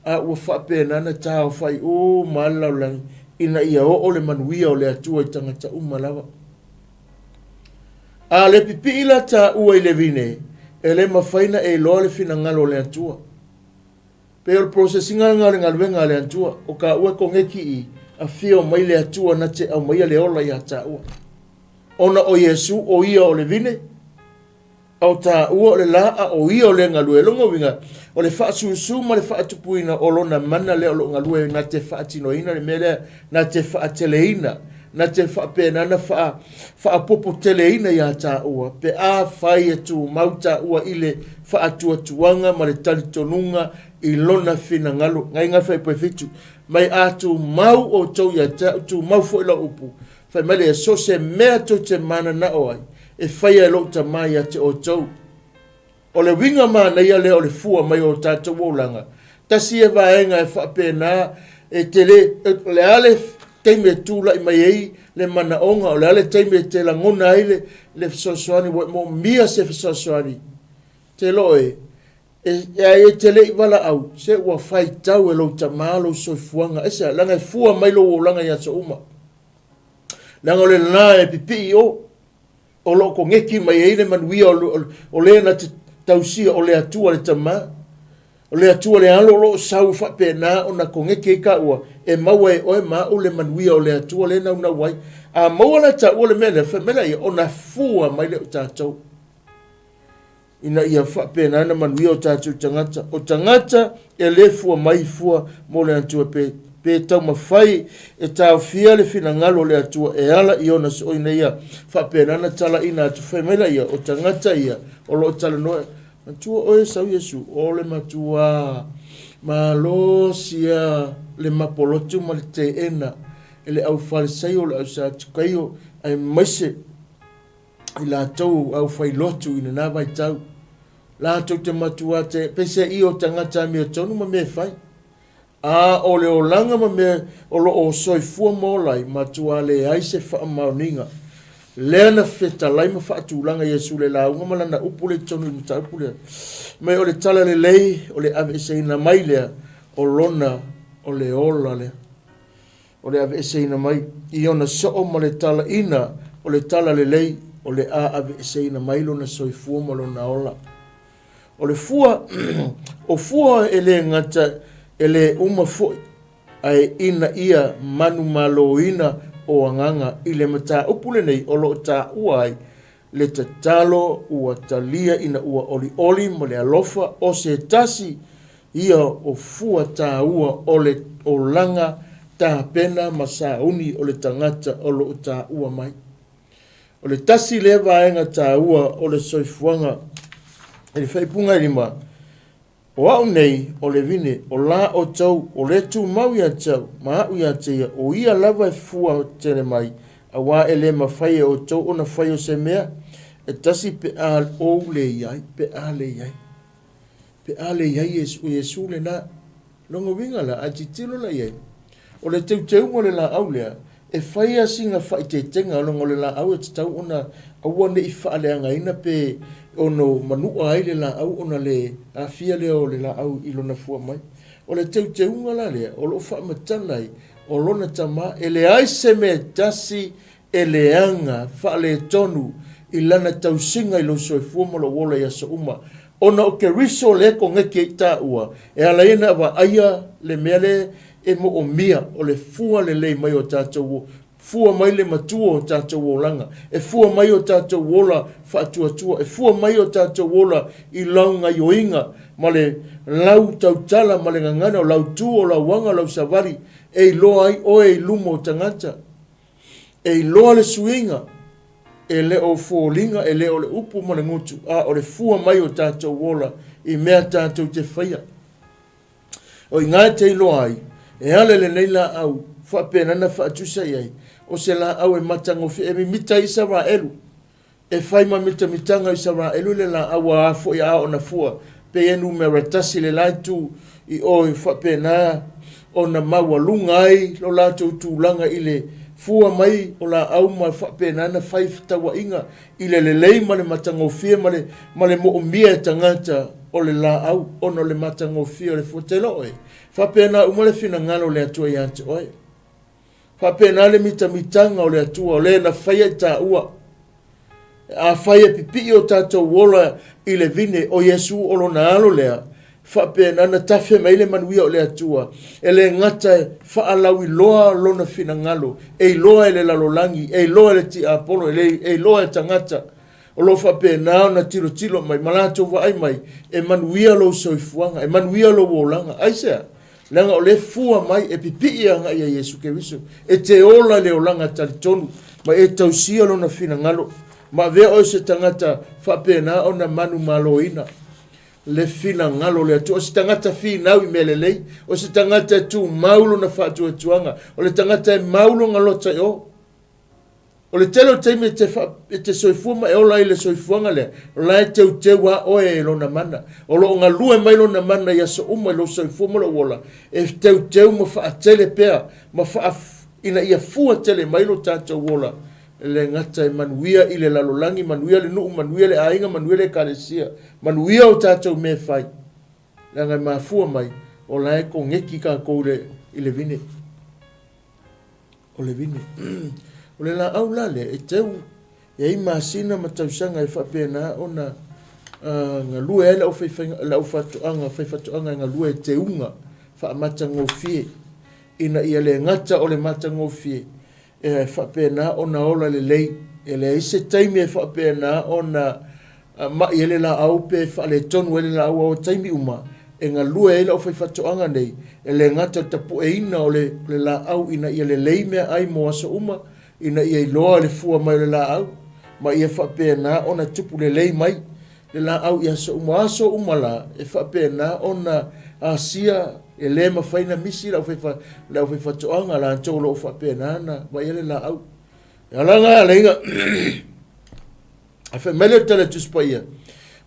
a ua faapena na taofai uma lava le lalolagi ina ia oo le manuia o le Atua i tagata uma lava. A le pipii la taua i le vine, e le mafai na e iloa le finagalo o le Atua. Pei o le process-ina lena o le galuega a le Atua, o taua e koneti i afio mai le Atua na te aumaia le ola ia taua. Ona o Iesu o ia o le vine, a o taua o le la, a o ia o le galue. Lona uiga, o le faasusu ma le faatupuina o lona mana lea o lo o galue na te faatinoina le mea lea, na te faateleina, na te faapena ona faa, faaopoopo-teleina ia taua, pe afai e tumau taua i le faatuatuaga ma le talitonuga i lona finagalo. Gaiga 7, Mai a tumau outou ia te au, tumau foi lau upu. Fai mai lea, so o se mea tou te mananao ai, e faia e lou Tama ia te outou. O le uiga manaia lea o le fua mai o tatou olaga, tasi ia vaega e faapena e te le, o le a le taimi e tulai mai ai le manaoga, o le a le taimi e te lagona ai le, le fesoasoani, ua e moomia se fesoasoani, te lo e, e, e, e te le i valaau, se ua faitau e lou tama lou soifuaga, aisea, leaga e fua mai lou olaga i aso uma. Leaga o le la e pipii i o. o lo o koneti mai ai le manuia o le na te tausia o le Atua le Tama, o le Atua le Alo o lo o sau faapena ona koneti ai taua, e maua e oe ma au le manuia o le Atua lea e naunau ai. A maua la taua le mea lea, fai mai laia, ona fua mai lea o tatou. ina ia faapena ona manuia o tatou tagata. O tagata e le fua mai i fua mo le Atua pe, pe taumafai e taofia le finagalo o le Atua e ala i ona soo ina ia faapena ona talaina atu. Fai mai laia, o tagata ia o lo o talanoa, Matua oe sau Iesu, o le matuā malosi a le mapolotu ma le teena e le au Falisaio, le au Satukaio, aemaise i latou aufailotu i lena vaitau. Latou te matua te peiseai o tagata amiotonu ma mea e fai. A o le olaga ma mea o lo o soifua ma ola ai, matua leai se faamaoniga. Lea na fetalai ma faatulaga Iesu le lauga ma lana upu lea i totonu i le mataupu lea. Mai o le tala lelei o le aveeseina mai lea o lona o le ola lea. O le aveeseina mai i ona soo ma le talaina o le talalelei, o le a aveeseina mai lona soifua ma lona ola. O le fua, o fua e le gata e le uma foi, ae ina ia manumaloina o agaga i le mataupu lenei o lo o taua ai le tatalo ua talia ina ua olioli ma le alofa o se tasi ia o fua taua o le olaga tapena ma sauni o le tagata o lo o taua mai. O le tasi lea vaega taua o le soifuaga i le faaipuga e lima, O au nei, o le vine, o la outou, o le tumau ia te au, ma au ia te ia, o ia lava e fua tele mai, auā e le mafai e outou ona fai o se mea e tasi pe a ou le i ai, pe a le i ai. Pe a le i ai Iesu, o Iesu lena. Lona uiga la, a tilotilo la i ai, o le teuteuga o le laau lea, e fai lava sina faaeteetega leaga o le laau e tatau ona aua ne i faaleagaina pe ono manua ai le laau ona le aafia lea o le laau i lona fua mai. O le teuteuga la lea o lo o faamatala ai o lona tama e leai se mea e tasi e leaga faaletonu i lana tausiga i lou soifua ma lou ola i aso uma. Ona o Keriso lea e koneti ai taua, e ala ai ona vaaia le mea lea e moomia, o le fua lelei mai o tatou Fua mai le matua o tatou olaga, e fua mai o tatou ola faatuatua, e fua mai o tatou ola i lau gaioiga ma le lau tautala ma le gagana, o lau tu, o lau aga, o lau savali, e iloa ai oe i luma o tagata. E iloa le suiga, e le o foliga, e le o le upu ma le gutu, a o le fua mai o tatou ola i mea tatou te faia. O i ina e te iloa ai, e ala i lenei laau faapena na faatusa i ai, o se laau e matagofie, e mimita ai Isaraelu, e fai ma mitamitaga o Isaraelu le laau a foi a ona fua, pei e numera tasi le la itu i o e faapena ona maualuga ai lo latou tulaga i le fua mai o laau ma faapena na fai fetauaiga i le lelei ma le matagofie ma le, ma le moomia e tagata o le laau ona o le matagofie o le fua. Te iloa oe, faapena uma le finagalo o le Atua ia te oe. Faapena le mitamitaga o le Atua, o le na faia i taua. Afai e pipii o tatou ola i le vine, o Iesu o lona alo lea, faapena na tafe mai le manuia o le Atua, e le gata e faalauiloa lona finagalo, e iloa e le lalolagi, e iloa e le tiapolo, e iloa e tagata, o lo o faapena ona tilotilo mai ma latou vaai mai, e manuia lou soifuaga, e manuia lou olaga. Aisea? Leaga o lea e fua mai, e pipii agai ia Iesu Keriso, e te ola i le olaga talitonu, ma e tausia lona finagalo, ma avea oe se tagata faapena ona manumaloina le finagalo o le Atua. O se tagata finau i mea lelei, o se tagata e tumau lona faatuatuaga, o le tagata e mau lona lota i o. O le tele o taimi e te, fa, e te soifua ma e ola ai le soifuaga lea, o la e teuteu a oe e lona mana. O lo o galue mai lona mana i aso uma i lou soifua ma lou ola, e teuteu ma faatele pea, ma faa, ina ia fua tele mai lo tatou ola, e le gata e manuia i le lalolagi, manuia le nuu, manuia le aiga, manuia le ekalesia, manuia o tatou mea e fai. Leaga e mafua mai, o la e koneki tatou i le, i le vine. O le vine. O le laau la lea, e teu e ai masina ma tausaga e faapena ona galue ai le aufaatoaga, faifaatoaga e galue e teuga faamatagofie ina ia le gata o le matagofie e faapena ona ola lelei. E leai se taimi e faapena ona mai ai le laau pe faaletonu ai le laau, a o taimi uma e galue ai le aufaifaatoaga nei, e le gata i le tapueina o le laau ina ia lelei meaai mo aso uma, ina ia iloa le fua mai o le laau, ma ia faapena ona tupu lelei mai le laau i aso uma. O aso uma la e faapena ona asia, e le mafai ona misi le aufaifaatoaga latou o lo o faapena ona vaaia le laau. E ala la alaiga A fai mai le tala Tusi Paia,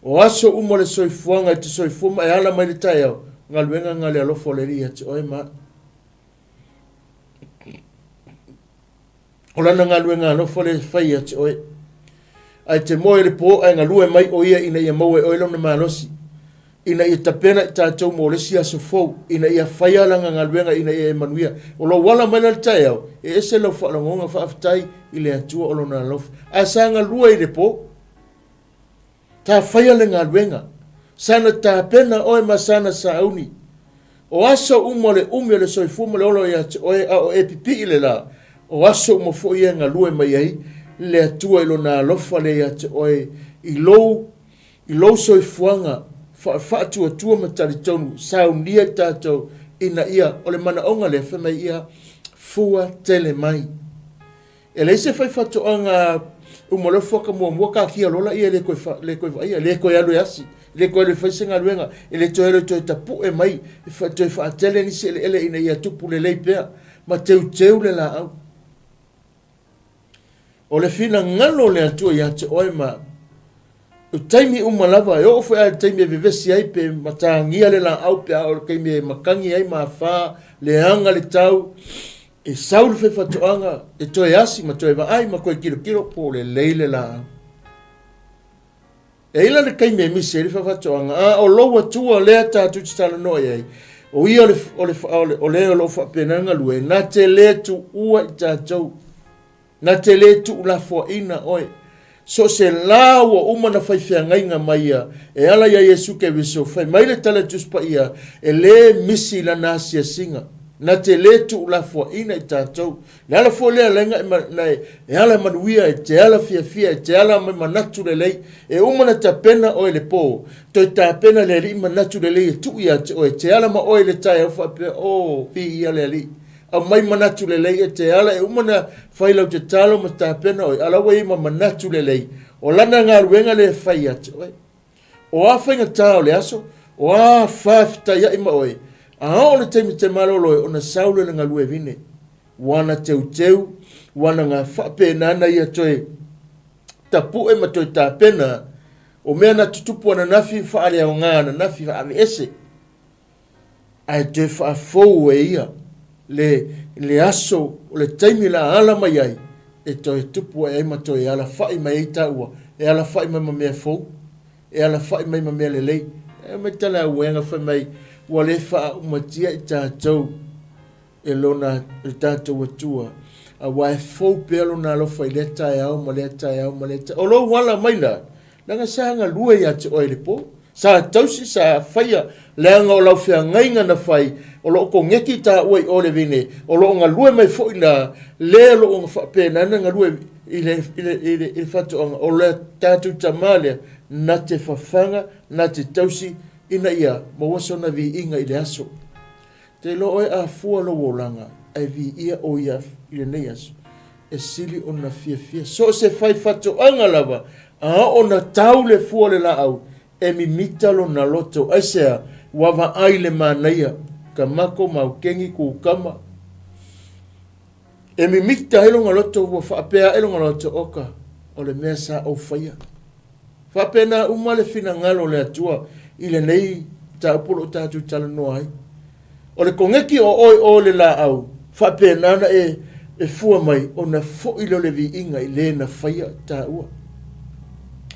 o aso uma o le soifuaga e te soifua ma e ala mai le taeao, galuega nga le alofa o le Alii ia te oe ma O lana galuega alofa le fai ia te oe. Ae te moe i le po ae galue mai o ia ina ia maua e oe lona malosi. ina ia tapena i tatou mo le isi aso fou, ina ia faia lana galuega ina ia e manuia. O lou ala mai la i le taeao, e ese lau faalogoga faafetai i le Atua o Lona alofa. Ae sa galue i le po, ta faia le galuega, sa na tapena oe ma sa na sauni. O aso uma o le umi o le soifua ma le ola ia te oe, a o e pipii le la, o aso uma foi ia e galue mai ai le Atua i Lona alofa lea ia te oe i lou I lou soifuaga faatuatua ma talitonu, saunia i tatou ina ia, o le manaoga lea, fai mai ia, fua tele mai. E leai se faifaatoaga uma loa fuaka muamua kakia loa laia e le toe, le toe vaaia, le toe alu e asi, le toe alu e fai se galuega, e le toe alu e toe tapue mai, e toe faatele nisi eleele ina ia tupu lelei pea ma teuteu le laau. O le finagalo o le Atua ia te oe ma o taimi uma lava, e oo foi lava i le taimi e vevesi ai pe matagia le laau pe a o le taimi e matagi ai ma afa, leaga le tau, e sau le faifaatoaga e toe asi ma toe vaai ma toe tilotilo po o lelei le laau. E i ai la le taimi e misi ai le faifaatoaga, a o lou Atua lea tatou te talanoa i ai, o ia o le, o le, o le, o le o lo o faapena galue, na te le tuua i tatou, na te le tuulafoaina oe. So o se la ua uma na fai feagaiga mai ia, e ala iā Iesu Keriso, fai mai le tala Tusi Paia, e le misi lana asiasiga. Na te lē tuulafoaina i tatou. Le ala foi lea laina e, na e, e ala manuia, e te ala fiafia, e te ala mai manatu lelei. E uma na tapena oe le pō, toe tapena le Alii manatu lelei e tuu ia te oe, e te ala ma oe le taeao faapea, O, viia le Alii. Aumai manatu lelei e te ala, e uma na fai lau tatalo ma tapena oe, a la ua i ai ma manatu lelei. O lana galuega lea e fai ia te oe. O a faigata o le aso, o a faafetaiaʻi ma oe, a oo le taimi te malolo e ona sau lea le galue vine. Ua na teuteu, ua na ga faapena na ia toe tapuʻe ma toe tapena o mea na tutupu ananafi faaleaoga ananafi faaveese. Ae toe faafou e ia le, le aso o le taimi la ala mai ai e toe tupu ae ai ma toe alafaʻi mai ai taua, e alafaʻi mai ma mea fou, e alafaʻi mai ma mea lelei. E mai tala auega fai mai, ua le faaumatia i tatou e lona, le tatou Atua, aua e fou pea lona alofa i lea taeao ma lea taeao ma lea taeao. O lou ala mai la, leaga sa galue ia te oe i le po, sa tausi, sa faia, leaga o lau feagaiga na fai, o loo kogeki taua i o le vine, o loo galue mai foi la, le o loo faapena na galue i le, i le, i le, i le faatoaga, o le tatou tama lea, na te fafaga, na te tausi, ina ia maua sona viiga i le aso. Te iloa oe a fua lou olaga ae viia o ia i lenei aso, e sili ona fiafia. So o se fai fatoaga lava, a oo na tau le fua o le laau, e mimita lona loto. Aisea? Ua vaai le manaia, kamako, maukeni, kukama. E mimita ai lona loto, ua faapea ae lona loto, oka, o le mea sa ou faia. Faapena uma le finagalo o le Atua i lenei mataupu o lo o tatou talanoa ai. O le kogeki o oe o le laau, faapena ona e, e fua mai, ona foi lea o le viiga i le na faia taua.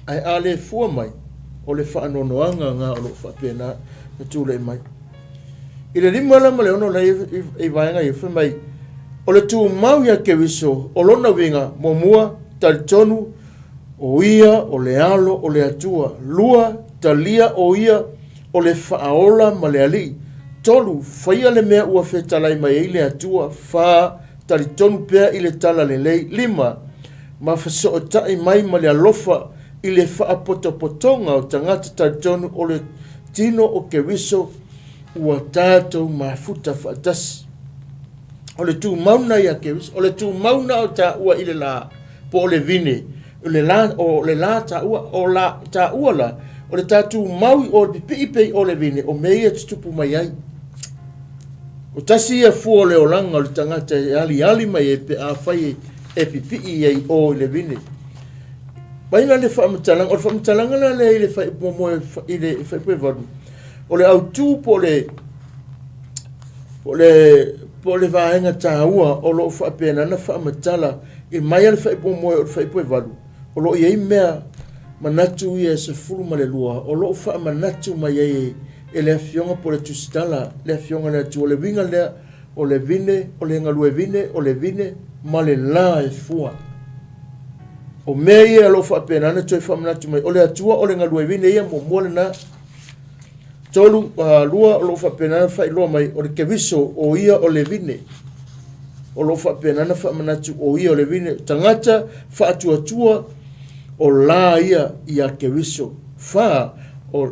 Ae a le fua mai, o le faanoanoaga na o lo o faapena na tulai mai. I le 5 la ma le 6 la i vaega ia, fai mai, o le tumau ia Keriso, o lona uiga, muamua, talitonu, O ia o le Alo o le Atua. Lua, talia o ia o le Faaola ma le Alii. Tolu, faia le mea ua fetalai mai ai le Atua. Fa, talitonu pea i le tala lelei. Lima, ma fesootai mai ma le alofa i le faapotopotoga o tagata talitonu o le tino o Keriso ua tatou mafuta faatasi. O le tumau na ia Keriso, o le tumau na o taua i le la. po o le vine, o le la, o le la taua, o la taua la, o le tatou mau i o le pipii pei o le vine, o mea ia tutupu mai ai. O tasi ia fua o le olaga o le tagata e aliali mai ai pe a fai e pipii ia i o i le vine. Mai la le faamatalaga, o le faamatalaga la lea i le faaiupu muamua i le faaiupu e valu, o le autu po o le po o le po o le vaega taua o lo o faapena ona faamatala i mai a le faaipu muamua o le faaipu e valu, o lo o i ai mea manatu ia e 12 o lo o faamanatu mai ai e le Afioga po o le Tusitala le Afioga a le Atua. O le uiga lea, o le vine, o le galue vine, o le vine ma le la e fua. O mea ia o lo o faapena ona toe faamanatu mai, o le Atua o le galue vine ia muamua lena. Tolu, lua, o lo o faapena ona faailoa mai, o le Keriso, o ia o le vine. O lo o faapena ona faamanatu, o ia o le vine. Tagata faatuatua, o la ia ia Keriso. Fa, o,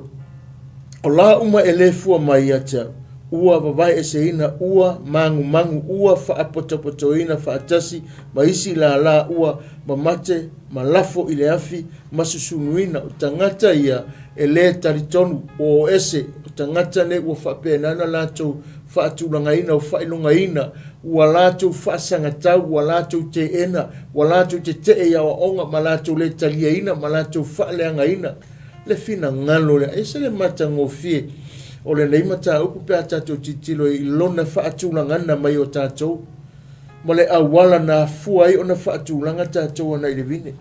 o la uma e le fua mai ia te au, ua vavaeeseina, ua magumagu, ua faapotopotoina faatasi ma isi lālā, ua mamate ma lafo i le afi ma susunuina. O tagata ia e lē talitonu, ua o ese, o tagata nei ua faapena ona latou faatulagaina o faailogaina, ua latou faasagatau, ua latou teena, ua latou tetee i aoaoga ma latou lē taliaina ma latou faaleagaina le finagalo lea. E ese le matagofie o lenei mataupu pe a tatou tilotilo i lona faatulagana mai o tatou ma le auala na afua ai ona faatulaga tatou ana i le vine.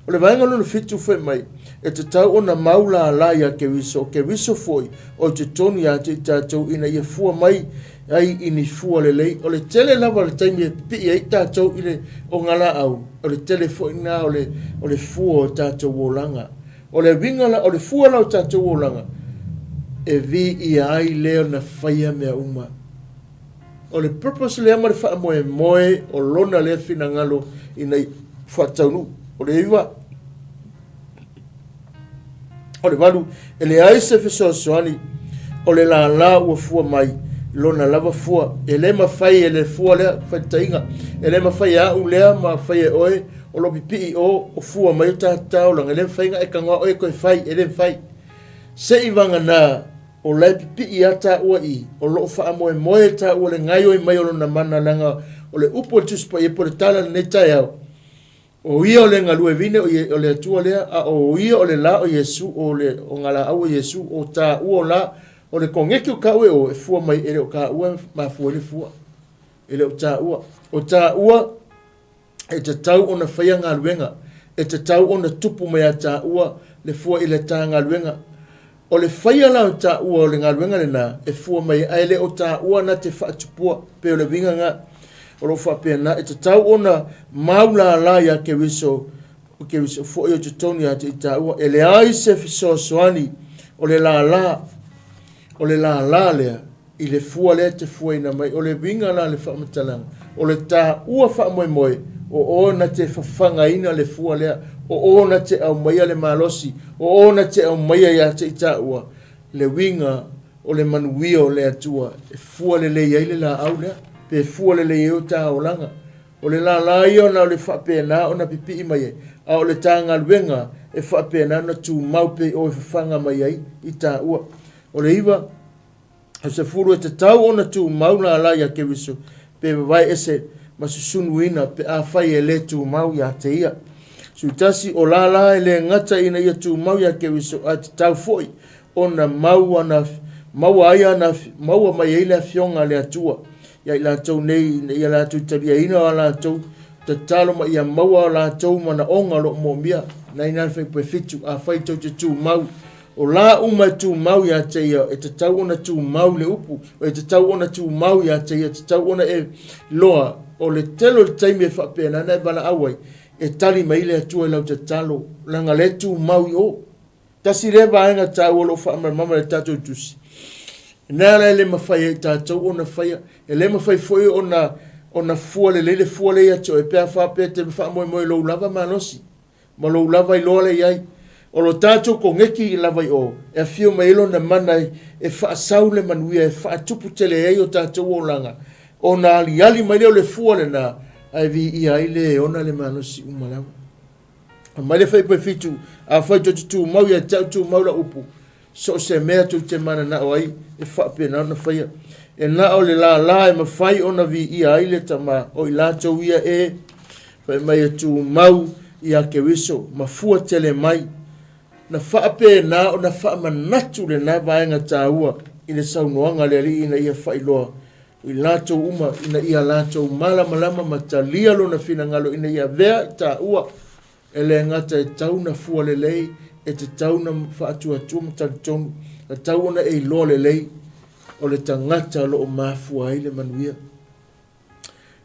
O le vaega lona fitu fai mai, e tatau ona mau lālā iā Keriso, o Keriso foi o i totonu iā te i tatou ina ia fua mai ai i ni fua lelei. O le tele lava o le taimi e pipii ai tatou i le ogalaau, o le tele foi lena o le, o le fua o tatou olaga. O le uiga la, o le fua la o tatou olaga, e viia ai lea ona faia mea uma. O le purpose lea ma le faamoemoe o lona lea finagalo ina ia faataunuu. O le 9, o le 8, e leai se fesoasoani o le lālā ua fua mai lona lava fua. E le mafai e le fua lea faitaiga, e le mafai e au lea ma fai e oe o lo pipii o o fua mai o ta taolaga, e le mafai ona e tagoa oe e toe fai, e le mafai. Se i vagana o la e pipii lava taua i, o lo o faamoemoe taua le gaoioi mai o lona mana, leaga o le upu a le Tusi Paia po o le tala i lenei taeao, o ia o le galue vine o le Atua lea, a o ia o le la o Iesu, o le ogalaau o Iesu, o taua o la, o le koneti o taua e o, e fua mai, e le o taua e mafua ai le fua. E le o taua. O taua e tatau ona faia galuega, e tatau ona tupu mai ia taua le fua i le ta galuega. O le faia la o taua o le galuega lena e fua mai ai, ae le o taua na te faatupua, pei o le uiga lena. O lo o faapena, e tatau ona mau lala ia Keriso, o Keriso foi o totonu ia te i taua. E leai se fesoasoani o le lala, o le lala lea i le fua lea e te fuaina mai. O le uiga la o le faamatalaga, o le taua faamoemoe, o oe na te fafagaina le fua lea, o oe na te aumaia le malosi, o oe na te aumaia ia te i taua le uiga o le manuia o le Atua e fua lelei ai le laau lea, pe fua lelei ai o ta olaga. O le lala ia ona o le faapena ona pipii mai ai, a o le ta galuega e faapena ona tumau pei oe fafaga mai ai i taua. O le 9, O se fulu e tatau ona tumau lala iā Keriso, pe vavae ese ma susunuina pe afai e le tumau iā te ia. Sui tasi, o lala e le gata ina ia tumau iā Keriso, ae tatau foi ona mau ana, maua ai ana, maua mai ai le Afioga a le Atua iā i latou nei ina ia latou taliaina o a latou tatalo ma ia maua o latou manaoga o lo o moomia. Na ina le fuaiupu e 7, afai tou te tumau O la uma e tumau ia te ia, e tatau ona tumau le upu, e tatau ona tumau ia te ia, e tatau ona e loa, o le tele o le taimi e faapena ona e valaau ai, e tali mai le Atua i lau tatalo, leaga lea e tumau i o. Tasi lea vaega taua o lo o faamalamalama i le tatou tusi. Na ala e le mafai ai tatou ona faia, e le mafai foi ona ona fua lelei le fua lea ia te oe pe a faapea e te faamoemoe i lou lava malosi. ma lou lava iloa lea i ai. O lo tatou koneti lava i o, e afio mai ai Lona mana e faasau le manuia, e faatupu tele ai o tatou olaga, ona aliali mai lea o le fua lena, ae viia ai le e ona le malosi uma lava. Aumai le fuaiupu e 7, Afai tou te tumau ia te au, tumau lau upu, So o se mea tou te mananao ai, e faapena ona faia. E na o le lālā e mafai ona viia ai le Tama, o i latou ia e fai mai e tumau iā Keriso, ma fua tele mai. Na faapena ona faamanatu lena vaega taua i le saunoaga a le Alii ina ia faailoa i latou uma ina ia latou malamalama ma talia Lona finagalo ina ia avea i taua E le gata e tatau ona fua lelei, e tatau ona faatuatua ma talitonu, e tatau ona e iloa lelei o le tagata o lo o mafua ai le manuia.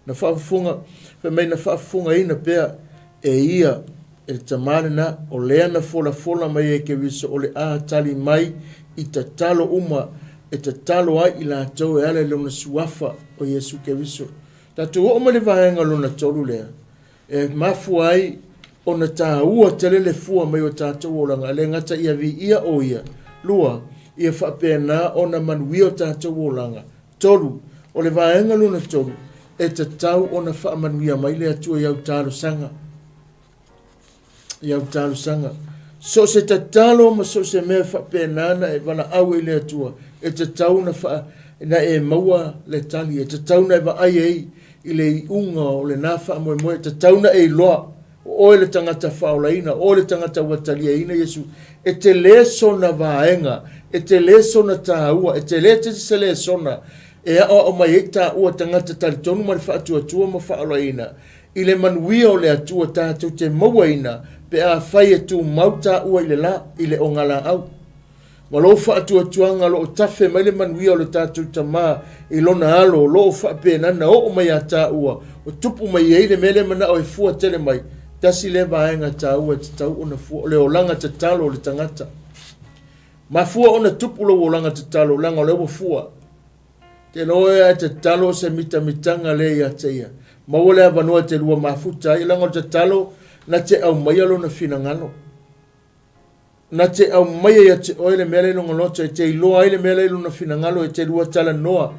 Na faafofoga, fai mai na faafofogaina pea e ia e le tama lena, o lea na folafola mai e Keriso o le a tali mai i tatalo uma e tatalo ai i latou e ala i lona suafa o Iesu Keriso. Tatou oo mai le vaega lona tolu lea, E mafua ai ona taua tele le fua mai o tatou olaga, e le gata ia viia o Ia, 2, ia faapena ona manuia o tatou olaga, 3, o le vaega lona tolu, e tatau ona faamanuia mai le Atua i au talosaga, i au talosaga. So o se tatalo ma so o se mea e faapena ona e valaau ai i le Atua, e tatau ona faa, na e maua le tali, e tatau ona e vaai ai i le iuga o lena faamoemoe, e tatau ona e iloa, o oe le tagata faaolaina, o oe le tagata ua taliaina Iesu. E tele sona vaega, e tele sona taua, e tele tele se lesona e aoao mai ai taua tagata talitonu ma le faatuatua ma faaolaina i le manuia o le Atua tatou te mauaina pe afai e tumau taua i le la, i le ogalaau. Ma lou faatuatuaga o lo o tafe mai le manuia o le tatou Tama i lona Alo o lo o faapena na oo mai ia taua, o tupu mai ai le mea lea manao e fua tele mai, tasi lea vaega taua e tatau ona fua, o le olaga tatalo o le tagata. Mafua ona tupu lou olaga tatalo leaga o lea ua fua. Te iloa oe a e tatalo o se mitamitaga lea ia te ia. Maua le avanoa e te lua mafuta ai, leaga o le tatalo na te aumaia lona finagalo. Na te aumaia ia te oe le mea lea i lona loto, e te iloa ai le mea lea i lona finagalo, e te lua talanoa.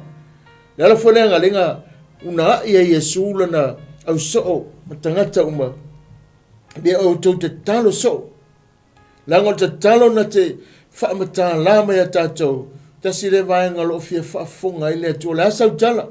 Le ala foi lea na lenga unaai ai Iesu lana ausoo ma tagata uma, me outou tatalo soo. Leaga o le tatalo na te faamatala mai a tatou, tasi lea vaega o lo o fia faafofoga ai le Atua. O le a sau tala?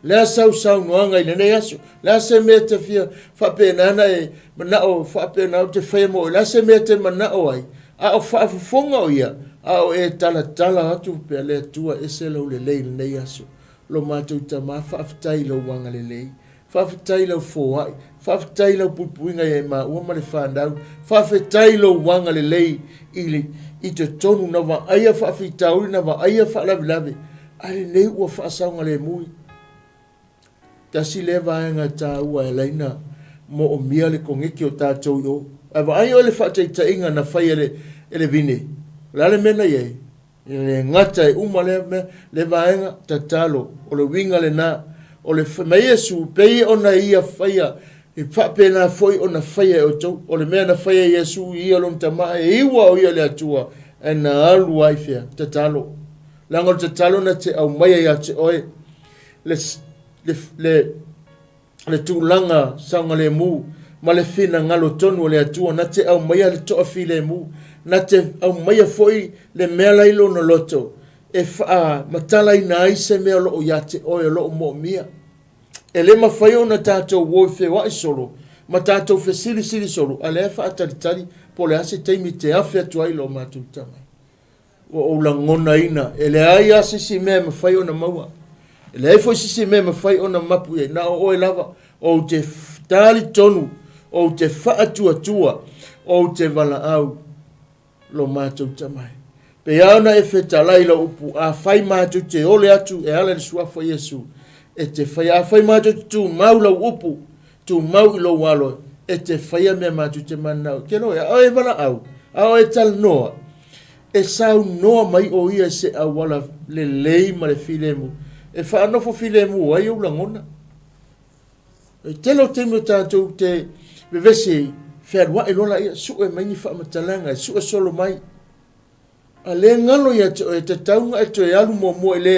Le a sau saunoaga i lenei aso? Le a se mea e te fia faapena na e manao faapena ou te faia mo oe? Le a se mea e te manao ai? A o faafofoga o ia, a o e talatala atu pea le Atua ese lou lelei i lenei aso. Lo matou Tama, faafetai i lou agalelei. Faafetai i lau foai, faafetai i lau puipuiga ia i maua ma le fanau, faafetai i lou agalelei i le i totonu na vaaia faafitauli na vaaia faalavelave, a lenei ua faasaogalemu. Tasi lea vaega taua e ala ai ona moomia le koneti o tatou i o. Ae vaai oe i le faataitaiga na fai e le, e le vine, o le a le mea na i ai? E le gata e uma lea mea, le vaega, tatalo, o le uiga lena, o le fai mai Iesu, pei ona ia faia, e faapena foi ona faia e outou. O le mea na faia e Iesu i ia lona Tama, e iua o ia le Atua, ae na alu ai fea? Tatalo. Leaga o le tatalo na te aumaia ia te oe le, le, le, le tulaga saogalemu ma le finagalo tonu o le Atua na te aumaia le toafilemu, na te aumaia foi le mea la i lona loto e faamatalaina ai se mea o lo o ia te oe o lo o moomia. E le mafai ona tatou o e feoai solo ma tatou fesilisili solo, a o lea e faatalitali po o le a se taimi e te afe atu ai lo matou tama. Ua ou lagonaina, e leai lava se isi mea e mafai ona maua. E leai foi se isi mea e mafai ona mapu i ai, na o oe lava. Ou te talitonu, ou te faatuatua, ou te valaau lo matou Tama e. Pei lava ona e fetalai i lau upu, afai matou te ole atu e ala i le suafa o Iesu, e te faia. Afai matou te tumau lau upu, tumau i lou alo, e te faia mea matou te mananao. Ke loe, a o e valaau, a o e talanoa, E saunoa mai ʻo ia i se auala lelei ma le filemu e faanofo filemu ai ou lagona. E tele o taimi o tatou te vevesi ai, fealuaʻi loa laia, sue mai ni faamatalaga, e sue solo mai. A le galo ia te oe, e tatau ona e toe alu muamua i le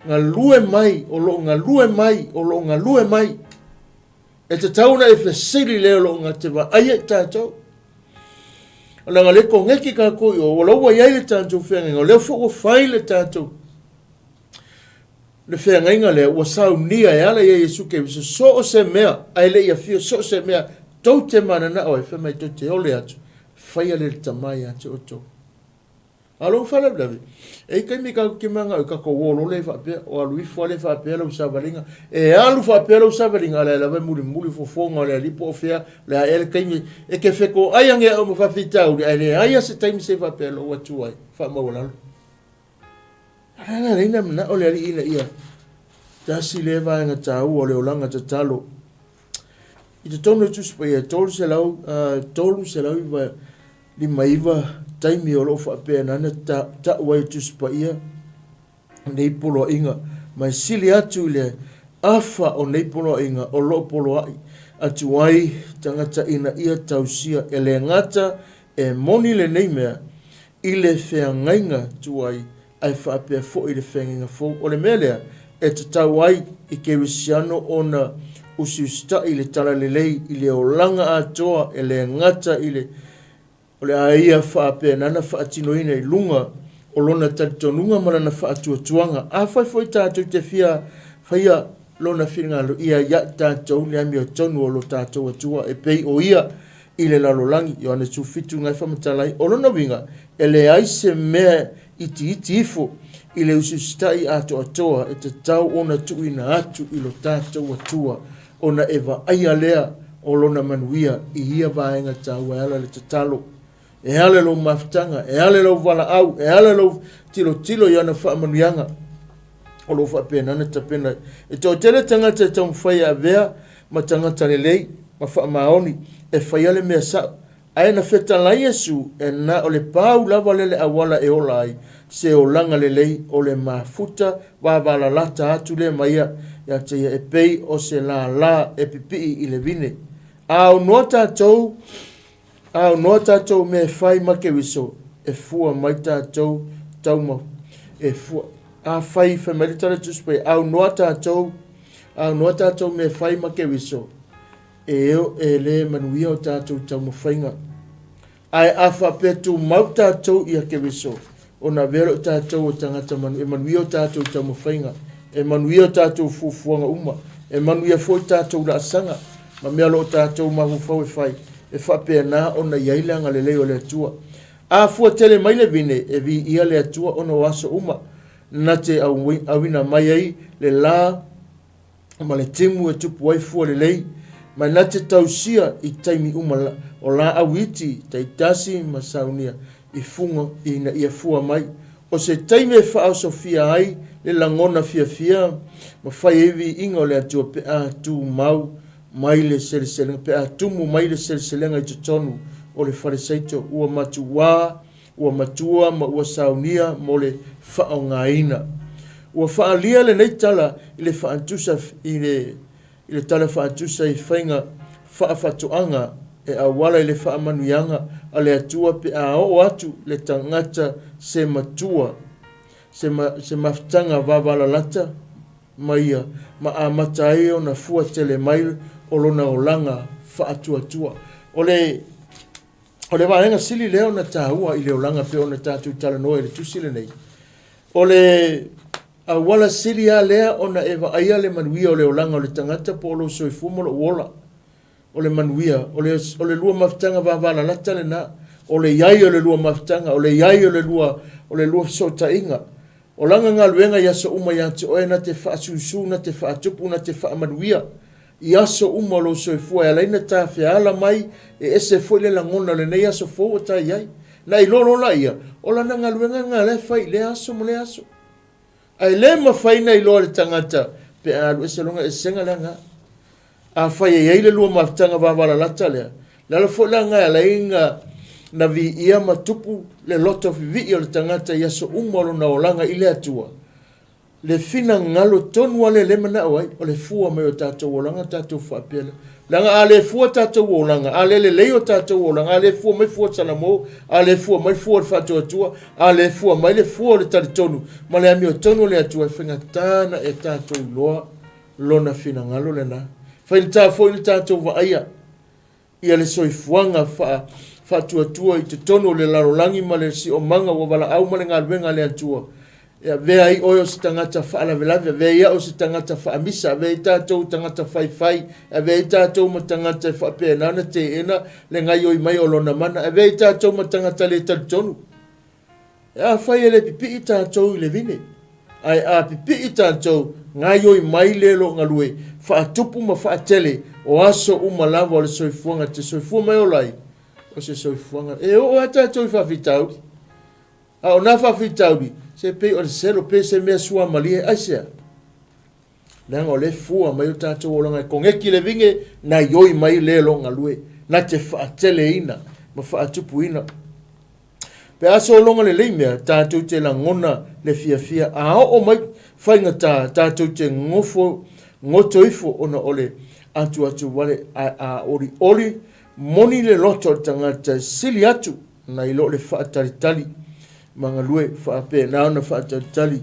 galue mai, o lo o galue mai, o lo o galue mai. E tatau ona e fesili le o lo o gate vaaia i tatou. O leaga le koneti tatou i o, ua ua i ai le tatou feagaiga, o lea foi ua fai le tatou le feagaiga lea ua saunia e ala ia Iesu Keriso so o se mea, ae le i afio so o se mea tou te mananao ai, fai mai tou te ole atu, faia le le Tama ia te outou. A o lou faalavelave, e i ai taimi tatou te manao i tatou o loa lea faapea, o alu ifo lava lea faapea lau savaliga, e alu faapea lau savaliga, a o lea lava e mulimuli fofoga o le alii po o fea, o le a ea le taimi e te fetoai ane au ma faafitauli, ae leai lava se taimi se i faapea lou atu ai, faamaualalo. A o le a la na manao le alii ina ia tasi lea vaega taua o le olaga tatalo. I totonu o le Tusi Paia, e 300, 59 taimi o lo o faapena ona ta'u ai e Tusi Paia nei poloaiga, ma e sili atu i le afa o nei poloaiga o lo o poloa'i atu ai tagata ina ia tausia e le gata e moni lenei mea i le feagaiga tuai ae faapea foi i le feagaiga fou. O le mea lea e tatau ai i kerisiano ona usiusita'i i le talalelei i le olaga atoa e le gata i le o le a ia faapena ona faatinoina i luga o lona talitonuga ma lana faatuatuaga. Afai foi tatou te fia faia lona finagalo, ia ia i tatou le amiotonu o lo tatou Atua e pei o ia i le lalolagi, Ioane 17 na e faamatala ai. O lona uiga, e leai se mea itiiti ifo i le usiusitaʻi atoatoa e tatau ona tuuina atu i lo tatou Atua, ona e vaaia lea o lona manuia i ia vaega taua e ala i le tatalo, e ala i lou mafutaga, e ala i lou valaau, e ala i lou tilotilo i ana faamanuiaga o lo o faapena ona tapena. E toatele tagata e taumafai e avea ma tagata lelei ma faamaoni e faia le mea sao. Ae na fetalai Iesu, e na o le pau lava lea le auala e ola ai, se olaga lelei o le mafuta vavalalata atu lea ma ia ia te ia e pei o se lālā e pipii i le vine. A aunoa tatou, a aunoa tatou mea e fai ma Keriso, e fua mai tatou tauma, e fua, a fai, fai mai le tala Tusi Paia, aunoa tatou, aunoa tatou mea e fai ma Keriso, E o e lē manuia o tatou taumafaiga. Ae a faapea tumau tatou ia Keriso, ona avea lea o tatou o tagata manu, e manuia o tatou taumafaiga, e manuia o tatou fuafuaga uma, e manuia foi tatou laasaga ma mea o lo o tatou mafaufau e fai, e faapena ona i ai le agalelei o le Atua. A fua tele mai le vine, e viia le Atua ona o aso uma na te auina mai ai le la ma le timu e tupu ai fua lelei, ma na te tausia i taimi uma o laau iti taitasi ma saunia i fuga ina ia fua mai. O se taimi e faaosofia ai le lagona fiafia ma fai ai viiga o le Atua pe a tumau mai le seleselega, pe a tumu mai le seleselega i totonu o le fale saito ua matuā ua matua ma ua saunia mo le faaaogaina. Ua faaalia lenei tala i le faatusa i le i le tala faatusa i faiga faafaatoaga e auala i le faamanuiaga a le Atua pe a oo atu le tagata se matua se ma, se mafutaga vavalalata ma ia ma amata ai ona fua tele mai o lona olaga faatuatua. O le O le vaega sili lea ona taua i le olaga pei ona tatou talanoa i le tusi lenei, o le auala sili lava lea ona e vaaia le manuia o le olaga o le tagata po o lou soifua ma lou ola. O le manuia, o le, o le lua mafutaga vavalalata lena, o le i ai o le lua mafutaga, o le i ai o le lua, o le lua fesootaiga. O lana galuega i aso uma ia te oe na te faasusu, na te faatupu, na te faamanuia i aso uma o lou soifua e ala ai na ta feala mai e ese foi le lagona o lenei aso fou ua ta i ai. Na iloa loa laia, o lana galuega lena la e fai i lea aso ma lea aso. Ae le mafai na iloa e le tagata pe a alu ese lona esega lea na. Afai e i ai le lua mafutaga vavalalata lea, le ala foi la lena e ala ai na, na viia ma tupu le loto vivii o le tagata i aso uma o lona olaga i le Atua, le finagalo tonu lava lea lea e manao ai, o le fua mai o tatou olaga tatou faapea lea. Leaga a le fua tatou olaga, a le lelei o tatou olaga, a le fua mai fua o Salamo, a le fua mai fua o le faatuatua, a le fua mai le fua o le talitonu ma le amiotonu o le Atua, e faigata ona e tatou iloa Lona finagalo lena. Faigata foi le tatou vaaia ia le soifuaga faa, faatuatua i totonu o le lalolagi ma le siomaga ua valaau ma le galuega a le Atua. E avea ai oe o se tagata faalavelave, avea ai au o se tagata faamisa, avea ai tatou tagata faifai, avea ai tatou ma tagata e faapena ona teena le gaioi mai o lona mana, avea ai tatou ma tagata le talitonu. Afai e le pipii tatou i le vine, ae a pipii tatou, gaioi mai le lo galue, faatupu ma faatele o aso uma lava o le soifuaga te soifua mai ola ai, o se soifuaga. E oo lava tatou i faafitauli. A o na faafitauli, se pei o le selo, pei se mea suamalie, aisea? Leaga o lea e fua mai o tatou olaga e koneti le vine, gaioi mai le lo galue, na te faateleina ma faatupuina. Pe a sologa lelei mea, tatou te lagona le fiafia, a oo mai faigata, tatou te gofo goto ifo ona o le atuatu wale, ae a olioli moni le loto o le tagata e sili atu nai lo le faatalitali ma galue faapena ona faatalitali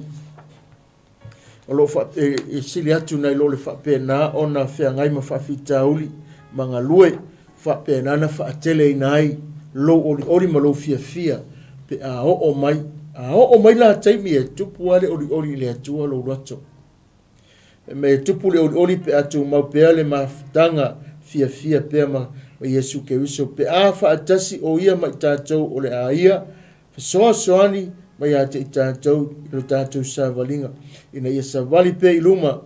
o lo o e sili atu nai lo le faapena ona feagai ma faafitauli ma galue faapena ona faateleina ai lou olioli ma lou fiafia pe a oo mai. A oo mai la taimi e tupu lava le olioli i le Atua lou loto. E mea e tupu le olioli pe a tumau pea le mafutaga fiafia pea ma Iesu Keriso pe a faatasi o ia ma i tatou o le a ia Fesoasoani mai ia te i tatou i lo tatou savaliga, ina ia savali pea i luma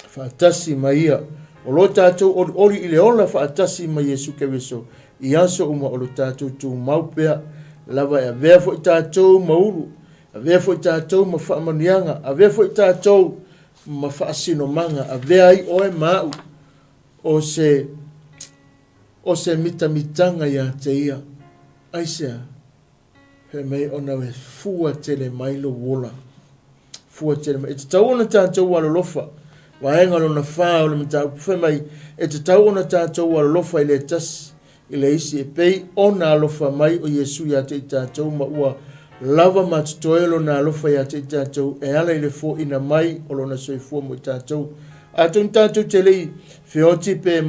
faatasi ma ia. O lo tatou olioli i le ola faatasi ma Iesu Keriso i aso uma o lo tatou tumau pea lava e avea foi tatou ma ulu, avea foi tatou ma faamanuiaga, avea foi tatou ma faasinomaga, avea ai oe ma au o se. O se mitamitaga ia te ia. Aisea? Fai mai ona e fua tele mai lou ola. Fua tele mai. E tatau ona tatou alolofa. Vaega lona fa o le mataupu fai mai, e tatau ona tatou alolofa i le tasi i le isi e pei ona alofa mai o Iesu ia te i tatou ma ua lava ma totoe lona alofa ia te i tatou e ala i le foina mai o lona soifua mo i tatou. Atonu tatou te le i feoti pe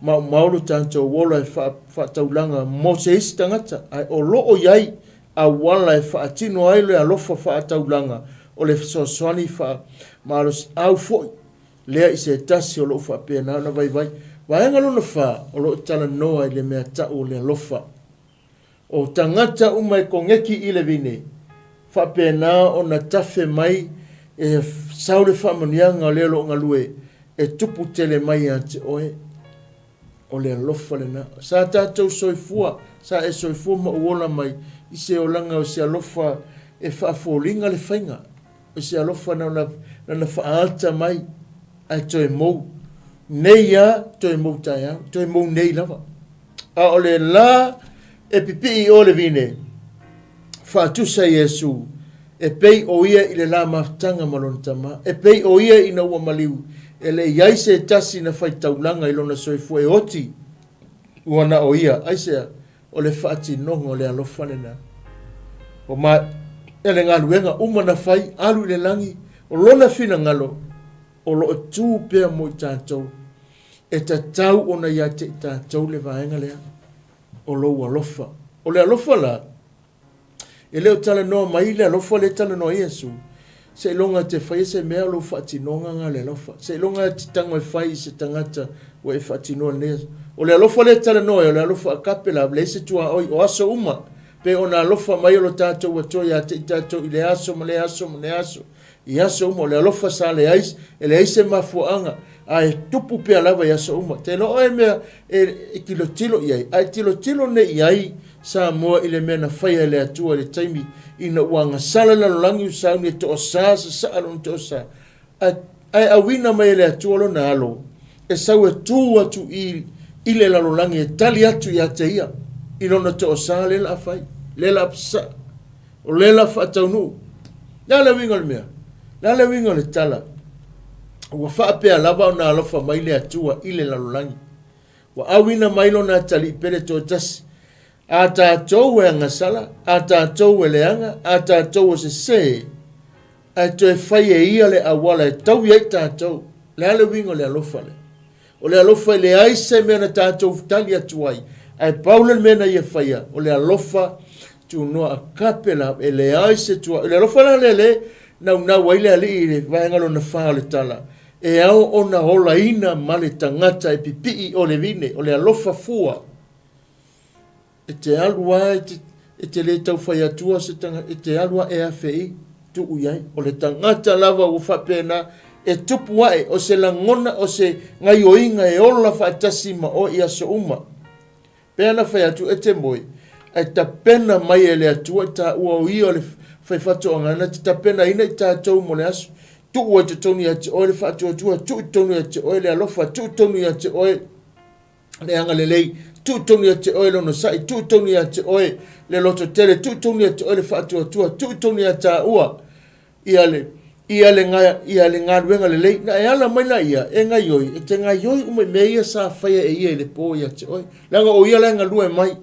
maumau lo tatou ola e faataulaga mo se isi tagata, ae o lo o i ai auala e faatino ai le alofa faataulaga o le fesoasoani faamalosiau foi lea i se tasi o lo o faapena ona vaivai. Vaega lona fa, o lo o talanoa i le mea tau o le alofa. O tagata uma e kogeki i le vine, faapena ona tafe mai e sau le faamanuiaga o le o lo o galue e tupu tele mai ia te oe. O le alofa lena. Sa tatou soifua, sa e soifua ma ou ola mai i se olaga o se alofa e faafoliga le faiga, o se alofa na ona, na ona faaata mai ae toe mou. Nei a, toe mou taeao, toe mou nei lava. A o le la e pipii i o le vine, faatusa Iesu, e pei o ia i le la mafutaga ma lona tama, e pei o ia ina ua maliu, e le i ai se tasi na fai taulaga i lona soifua e oti, ua na o ia, aisea, o le faatinoga o le alofa lena. Ua maea le galuega uma na fai, alu i le lagi, o lona finagalo, o lo o tu pea mo i tatou. E tatau ona ia te i tatou le vaega lea o lou alofa. O le alofa la, e le o talanoa mai le alofa lea e talanoa ai Iesu, seiloga e te faia se mea o lou faatinoga lena o le alofa. Seiloga e te tago e fai i se tagata ua e faatinoa lenei aso. O le alofa lea e talanoa ai, o le alofa agape la, leai se tuaoi, o aso uma, pei ona alofa mai o lo tatou Atua ia te i tatou i le aso ma le aso ma le aso. I aso uma, o le alofa sa leai, e leai se mafuaaga, ae tupu pea lava i aso uma. Te iloa oe mea e, e tilotilo i ai, ae tilotilo nei i ai Samoa i le mea na faia e le Atua i le taimi ina ua agasala le lalolagi ua sauni e toasa sasaa lona toasa, ae, ae auina mai e le Atua lona alo e sau e tu atu i, i le lalolagi e tali atu ia te ia i lona toasa lea la a fai, lea la a sasaa. O lea la faataunuu. Le a le uiga o le mea? Le a le uiga o le tala? Ua faapea lava ona alofa mai le Atua i le lalolagi. Ua auina mai lona atalii pele toatasi. A tatou e agasala, a tatou e leaga, a tatou e sese, ae toe fai e ia le auala e taui ai tatou. Le a le uiga o le alofa lea? O le alofa e leai se mea na tatou tali atu ai, ae pau le mea na ia faia, o le alofa tunoa agape la, e leai se tua. O le alofa la lea le naunau ai le alii i le vaega lona fa o le tala, e ao ona olaina ma le tagata e pipii o le vine, o le alofa fua. E te alu lava e te, e te le tau fai atua se tagata, e te alu lava e afe i, tuu i ai. O le tagata lava ua faapena, e tupu ae, o se lagona, o se gaioiga e ola faatasi ma oe i aso uma. Pea na fai atu, e te moe, ae tapena mai e le Atua i taua o ia o le faifatoaga na te tapenaina i tatou mo le aso. Tuu ai totonu ia te oe le faatuatua, tuu i totonu ia te oe le alofa, tuu i totonu ia te oe le agalelei, tuu tonu ia te oe le onosai, tuu tonu ia te oe le lototele, tuu tonu ia te oe le faatuatua, tuu tonu ia tāua ia le ia le ia le galuega lelei. Na e ala mai la ia e gaioi, e te gaioi uma i mea ia sa faia e ia i le pō ia te oe. Leaga o ia la e galue mai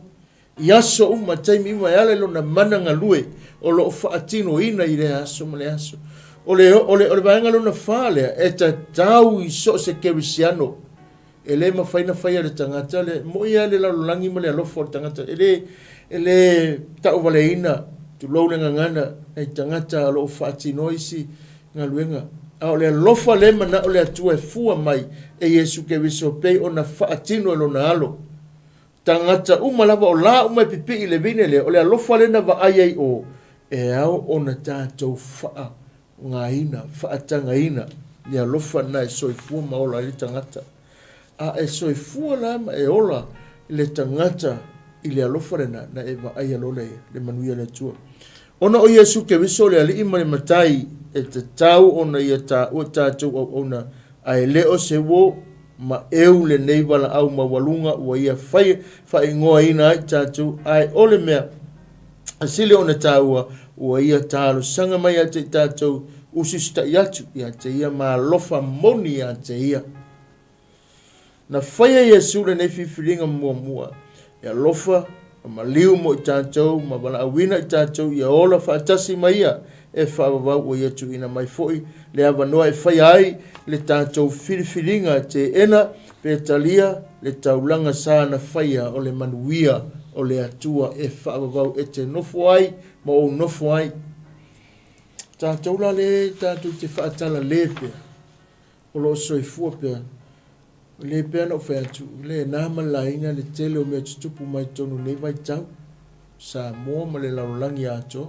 i aso uma, taimi uma e ala i lona mana galue o lo o faatinoina i lea aso ma lea aso. O le, o le, o le vaega lona fa lea, e tatau i so o se kerisiano E le mafai na faia e le tagata le moi lava le lalolagi ma le alofa o le tagata. E le, e le tauvaleina, tulou le gagana, nai tagata o lo o faatinoa isi galuega. A o le alofa lea e manao le Atua e fua mai e Iesu Keriso pei ona faatino e Lona Alo. Tagata uma lava o la uma e pipii i le vine lea, o le alofa lea na vaai ai o, e ao ona tatou faaaogaina, faatagaina le alofa lena e soifua ma ola ai le tagata. A e soifua la ma e ola le tagata i le alofa lena, na e vaaia loa le, le manuia o le Atua. Ona o Iesu Keriso le Alii ma le Matai, e tatau ona ia taua tatou auauna, a e le o se uo. maeu lenei valaau maualuga ua ia fai faaigoaina ai tatou, ae o le mea sili ona taua, ua ia talosaga mai ia te i tatou usiusita'i atu ia te ia ma alofa moni ia te ia. Na faia e Iesu lenei filifiliga muamua e alofa ma maliu mo i tatou ma valaauina i tatou ia ola faatasi ma ia e faavavau ua ia tuuina mai foi le avanoa e faia ai le tatou filifiliga teena pe talia le taulaga sa na faia o le manuia o le Atua e faavavau e te nofo ai ma ou nofo ai. Tatou la le tatou te faatalale pea o lo o soifua pea. E lelei pea ona ou fai atu, e le na ma le laina le tele o mea tutupu mai totonu i lenei vaitau, Samoa ma le lalolagi atoa.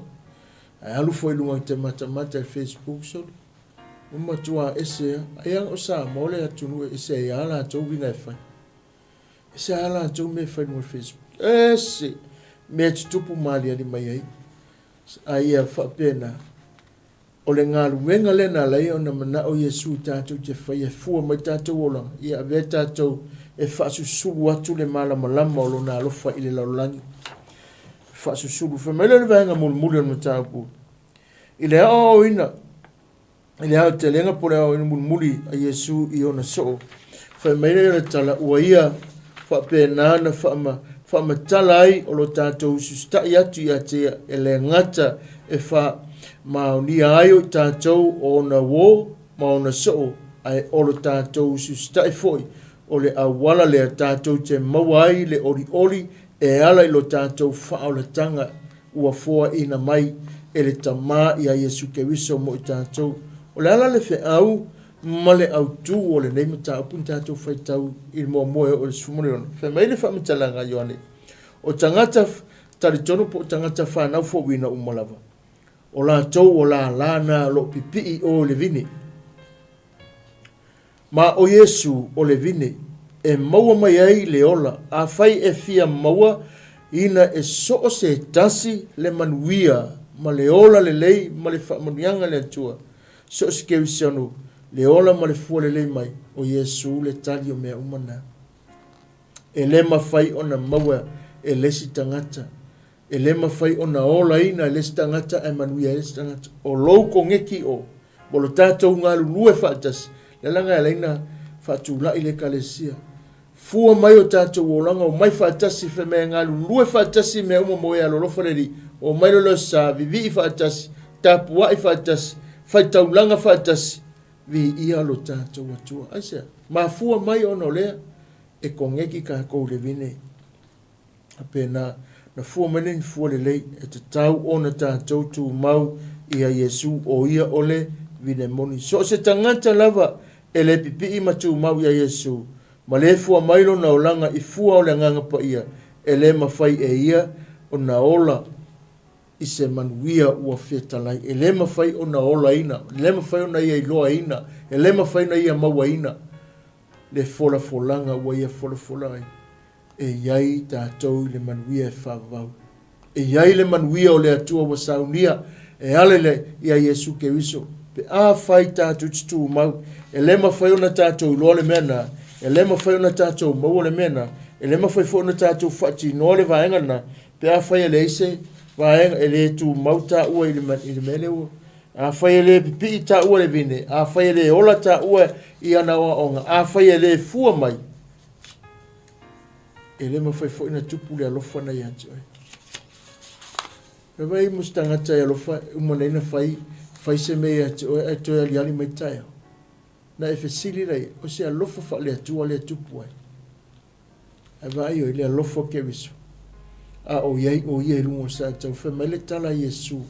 Ae alu foi i luga ou te matamata i le Facebook solo, ua matua ese lava. Ai lava o Samoa le atunuu e ese ai lava latou uiga e fai. Ese lava latou mea e fai i luga o le Facebook. Ese mea e tutupu ma aliali mai ai. A ia faapena. O le galuega lea na ala ai ona manao Iesu tatou te faia e fua mai tatou olaga, ia avea tatou e faasusulu atu le malamalama o Lona alofa i le lalolagi. Faasusulu. Fai mai lea o le vaega mulimuli o le mataupu, i le aoaoina, i le aotelega po o le aoaoina mulimuli a Iesu i ona soo, fai mai lea o le tala, ua ia faapena ona faama, faamatala ai o lo tatou usiusitai atu ia te ia, e le gata e faamaonia ai o i tatou o ona uo ma ona soo, ae o lo tatou usiusitai foi o le auala lea tatou te maua ai le olioli e ala i lo tatou faaolataga ua foaina mai e le Tama ia Iesu Keriso mo i tatou. O le ala le feau ma le autu o lenei mataupu na tatou faitau i le muamua e oo i le 16. Fai mai le faamatalaga a Ioane, o tagata talitonu po o tagata fanau fouina uma lava, o latou o lālā na o lo o pipii i o i le vine. Ma o Iesu o le vine e maua mai ai le ola, afai e fia maua ina e so o se tasi le manuia ma le ola lelei ma le faamanuiaga a le Atua, So o se kerisiano, le ola ma le fua lelei mai, o Iesu le tali o mea uma na. E le mafai ona maua e le isi tagata. E le mafai ona olaina e le isi tagata ae manuia ai le isi tagata. O lou kogeki o, ma lo tatou galulue faatasi, lea laga e ala ai ona faatulai le Ekalesia. Fua mai o tatou olaga, omai faatasi, fai mai e galulue faatasi i mea uma mo e alolofa le Alii, omai loa le sa, vivii faatasi, tapuai faatasi, fai taulaga faatasi, viia lo tatou Atua. Aisea? Mafua mai ona o lea e kogeki tatou i le vine. Faapena, na fua mai le fua lelei, e tatau ona tatou tumau ia Iesu, o ia o le vine moni. So o se tagata lava e le pipii ma tumau ia Iesu, ma le fua mai lona olaga i fua o le Agaga Paia, e le mafai e ia ona ola i se manuia ua fetalai. E le mafai ona olaina, e le mafai ona ia iloaina, e le mafai ona ia mauaina le folafolaga ua ia folafola ai. E i ai tatou i le manuia e faavavau. E i ai le manuia o le Atua ua saunia e ala ia Iesu Keriso. Pe afai tatou te tumau, e le mafai ona tatou iloa le mea na, e le mafai ona tatou maua le mea na, e le mafai foi ona tatou faatinoa le vaega lena, pe afai e leai se vaega, e le tumau taua i le mea lea ua Afai e le pipii taua i le vine, afai e le ola taua i ana aoaoga, afai e le fua mai, E le mafai foi ona tupu le alofa na ia te oe. E vai mo se tagata e alofa uma nei na fai, fai se mea ia te oe ae toe aliali mai taeao. Na e fesili la ia, o se alofa faale-Atua lea e tupu ai. Ae vaai oe i le alofa o Keriso, a o i ai o ia i luga o Satau. Fai mai le tala a Iesu,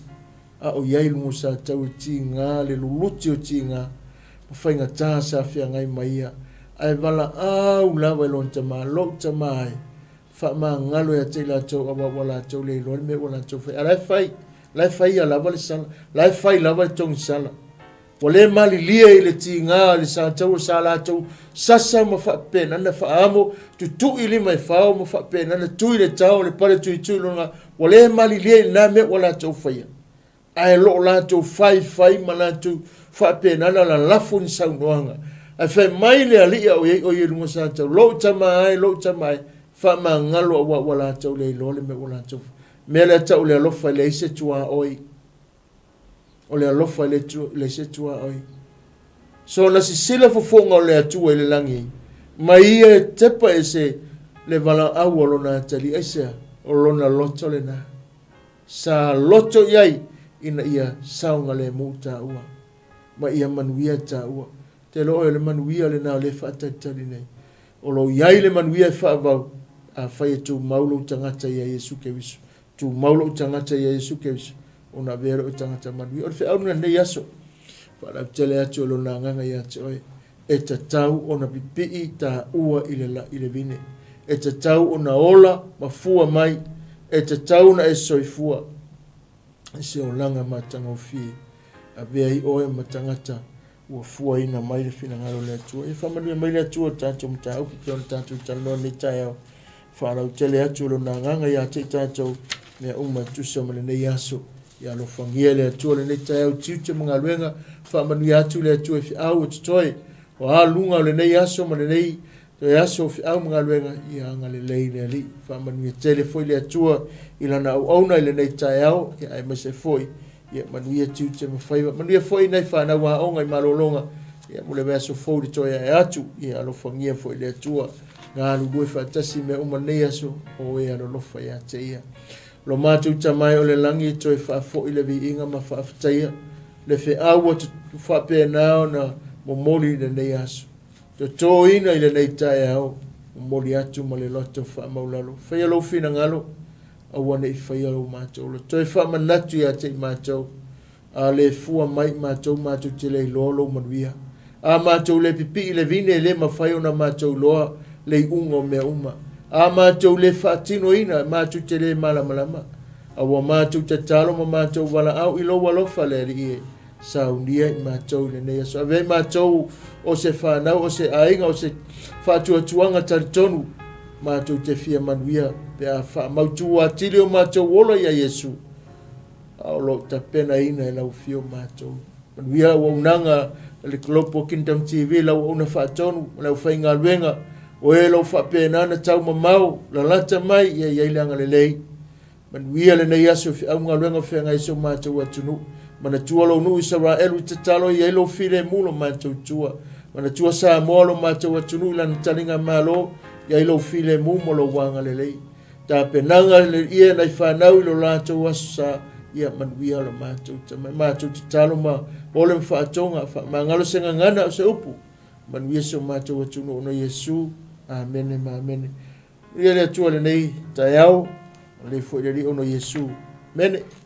a o i ai i luga o Satau i tiga, le luluti o tiga, ma faigata sa feagai ma ia, ae valaau lava i lona tama, Lou tama e, faamagalo ia te i latou aua ua latou le iloa le mea ua latou faia. A la e fai, la e faia lava le sala, la e fai lava le togisala. Ua le malilie i le tiga i le sataua sa latou sasa ma faapena na faaamo, tutui lima e fao ma faapena na tui le tao le pale tuitui lona, ua le malilie i lena mea ua latou faia. Ae lo o latou faifai ma latou faapena na lalafo ni saunoaga. Ae fai mai le Alii a o i ai oe i luga o Satau, Lou tama e, lou tama e, faamagalo aua ua latou le iloa le mea ua latou mea lea tau le alofa e leai se tuaoi. O le alofa e leai se tuaoi. Soona sisila fofoga o le Atua i le lagi, ma ia e tepa ese le valaau a lona atalii. Aisea? O lona loto lena. Sa loto i ai ina ia saogalemu taua ma ia manuia taua. Te iloa oe o le manuia lena o lea e faatalitali nei. O lo o i ai le manuia e faavau, afai e tumau lou tagata ia Iesu Keriso. Tumau lou tagata ia Iesu Keriso, ona avea lea o tagata manuia. O le feau lena i lenei aso, faalautele atu e Lona Agaga ia te oe, e tatau ona pipii taua i le, i le vine. E tatau ona ola ma fua mai. E tatau ona e soifua i se olaga matagofie. Avea ai oe ma tagata ua fuaina mai le finagalo o le Atua. Ia faamanuia mai le Atua i le tatou mataupu pei ona tatou talanoa i lenei taeao. Faalautele atu Lona Agaga ia te i tatou mea uma e tusa ma lenei aso. Ia alofagia e le Atua lenei taeao i tiute ma galuega. Faamanuia atu le Atua i feau o totoe o a luga o lenei aso ma lenei toe aso o feau ma galuega. Ia agalelei le Alii. Faamanuia tele foi le Atua i Lana auauna i lenei taeao, ia aemaise foi Ia manuia tiute ma faiva. Manuia foi nai fanau aoga i malologa. Ia mo le vaiaso fou i le toe ae atu. Ia alofagia foi le Atua. Galulue faatasi i mea uma lenei aso, o e alolofa ia te ia. Lo matou Tama e o le lagi e toe faafoi le viiga ma faafetaia le feau ua faapena ona momoli i lenei aso. Totoina i lenei taeao, momoli atu ma le loto faamaulalo. Faia lou finagalo Aua ne i faia lo matou loto. Toe faamanatu ia te i matou, a le fua mai i matou, matou te le iloa lou manuia. A matou le pipii i le vine, e le mafai ona matou iloa le iuga o mea uma. A matou le faatinoina, matou te le malamalama. A ua matou tatalo ma matou valaau i lou alofa, le Alii e. Saunia i matou i lenei aso. Avea i matou o se fanau, o se aiga, o se faatuatuaga talitonu, matou te fia manuia pe a faamautu atili o matou ola ia Iesu, a o lo o tapenaina e lau afio matou. Manuia auaunaga a le Global Kingdom TV, lau auauna faatonu ma le aufaigaluega, o e lo faapena na taumamao, lalata mai, ia i ai le agalelei. Manuia lenei aso i feau ma galuega o feagai ai si o matou atunuu. Manatua lou nuu Isaraelu i tatalo i ai lou filemu lo matou tua. Manatua Samoa lo matou atunuu i lana taliga malo i ai lou filemu ma lou agalelei. Tapenaga le ia nai fanau i lo latou aso sa ia manuia lo matou tama. Matou tatalo ma ole ma faatoga, faamagalo se gagana o se upu. Manuia si o matou atunuu ona Iesu. Amene ma amene. Ia le Atua lenei taeao, o lei foi le Alii ona Iesu. Mene.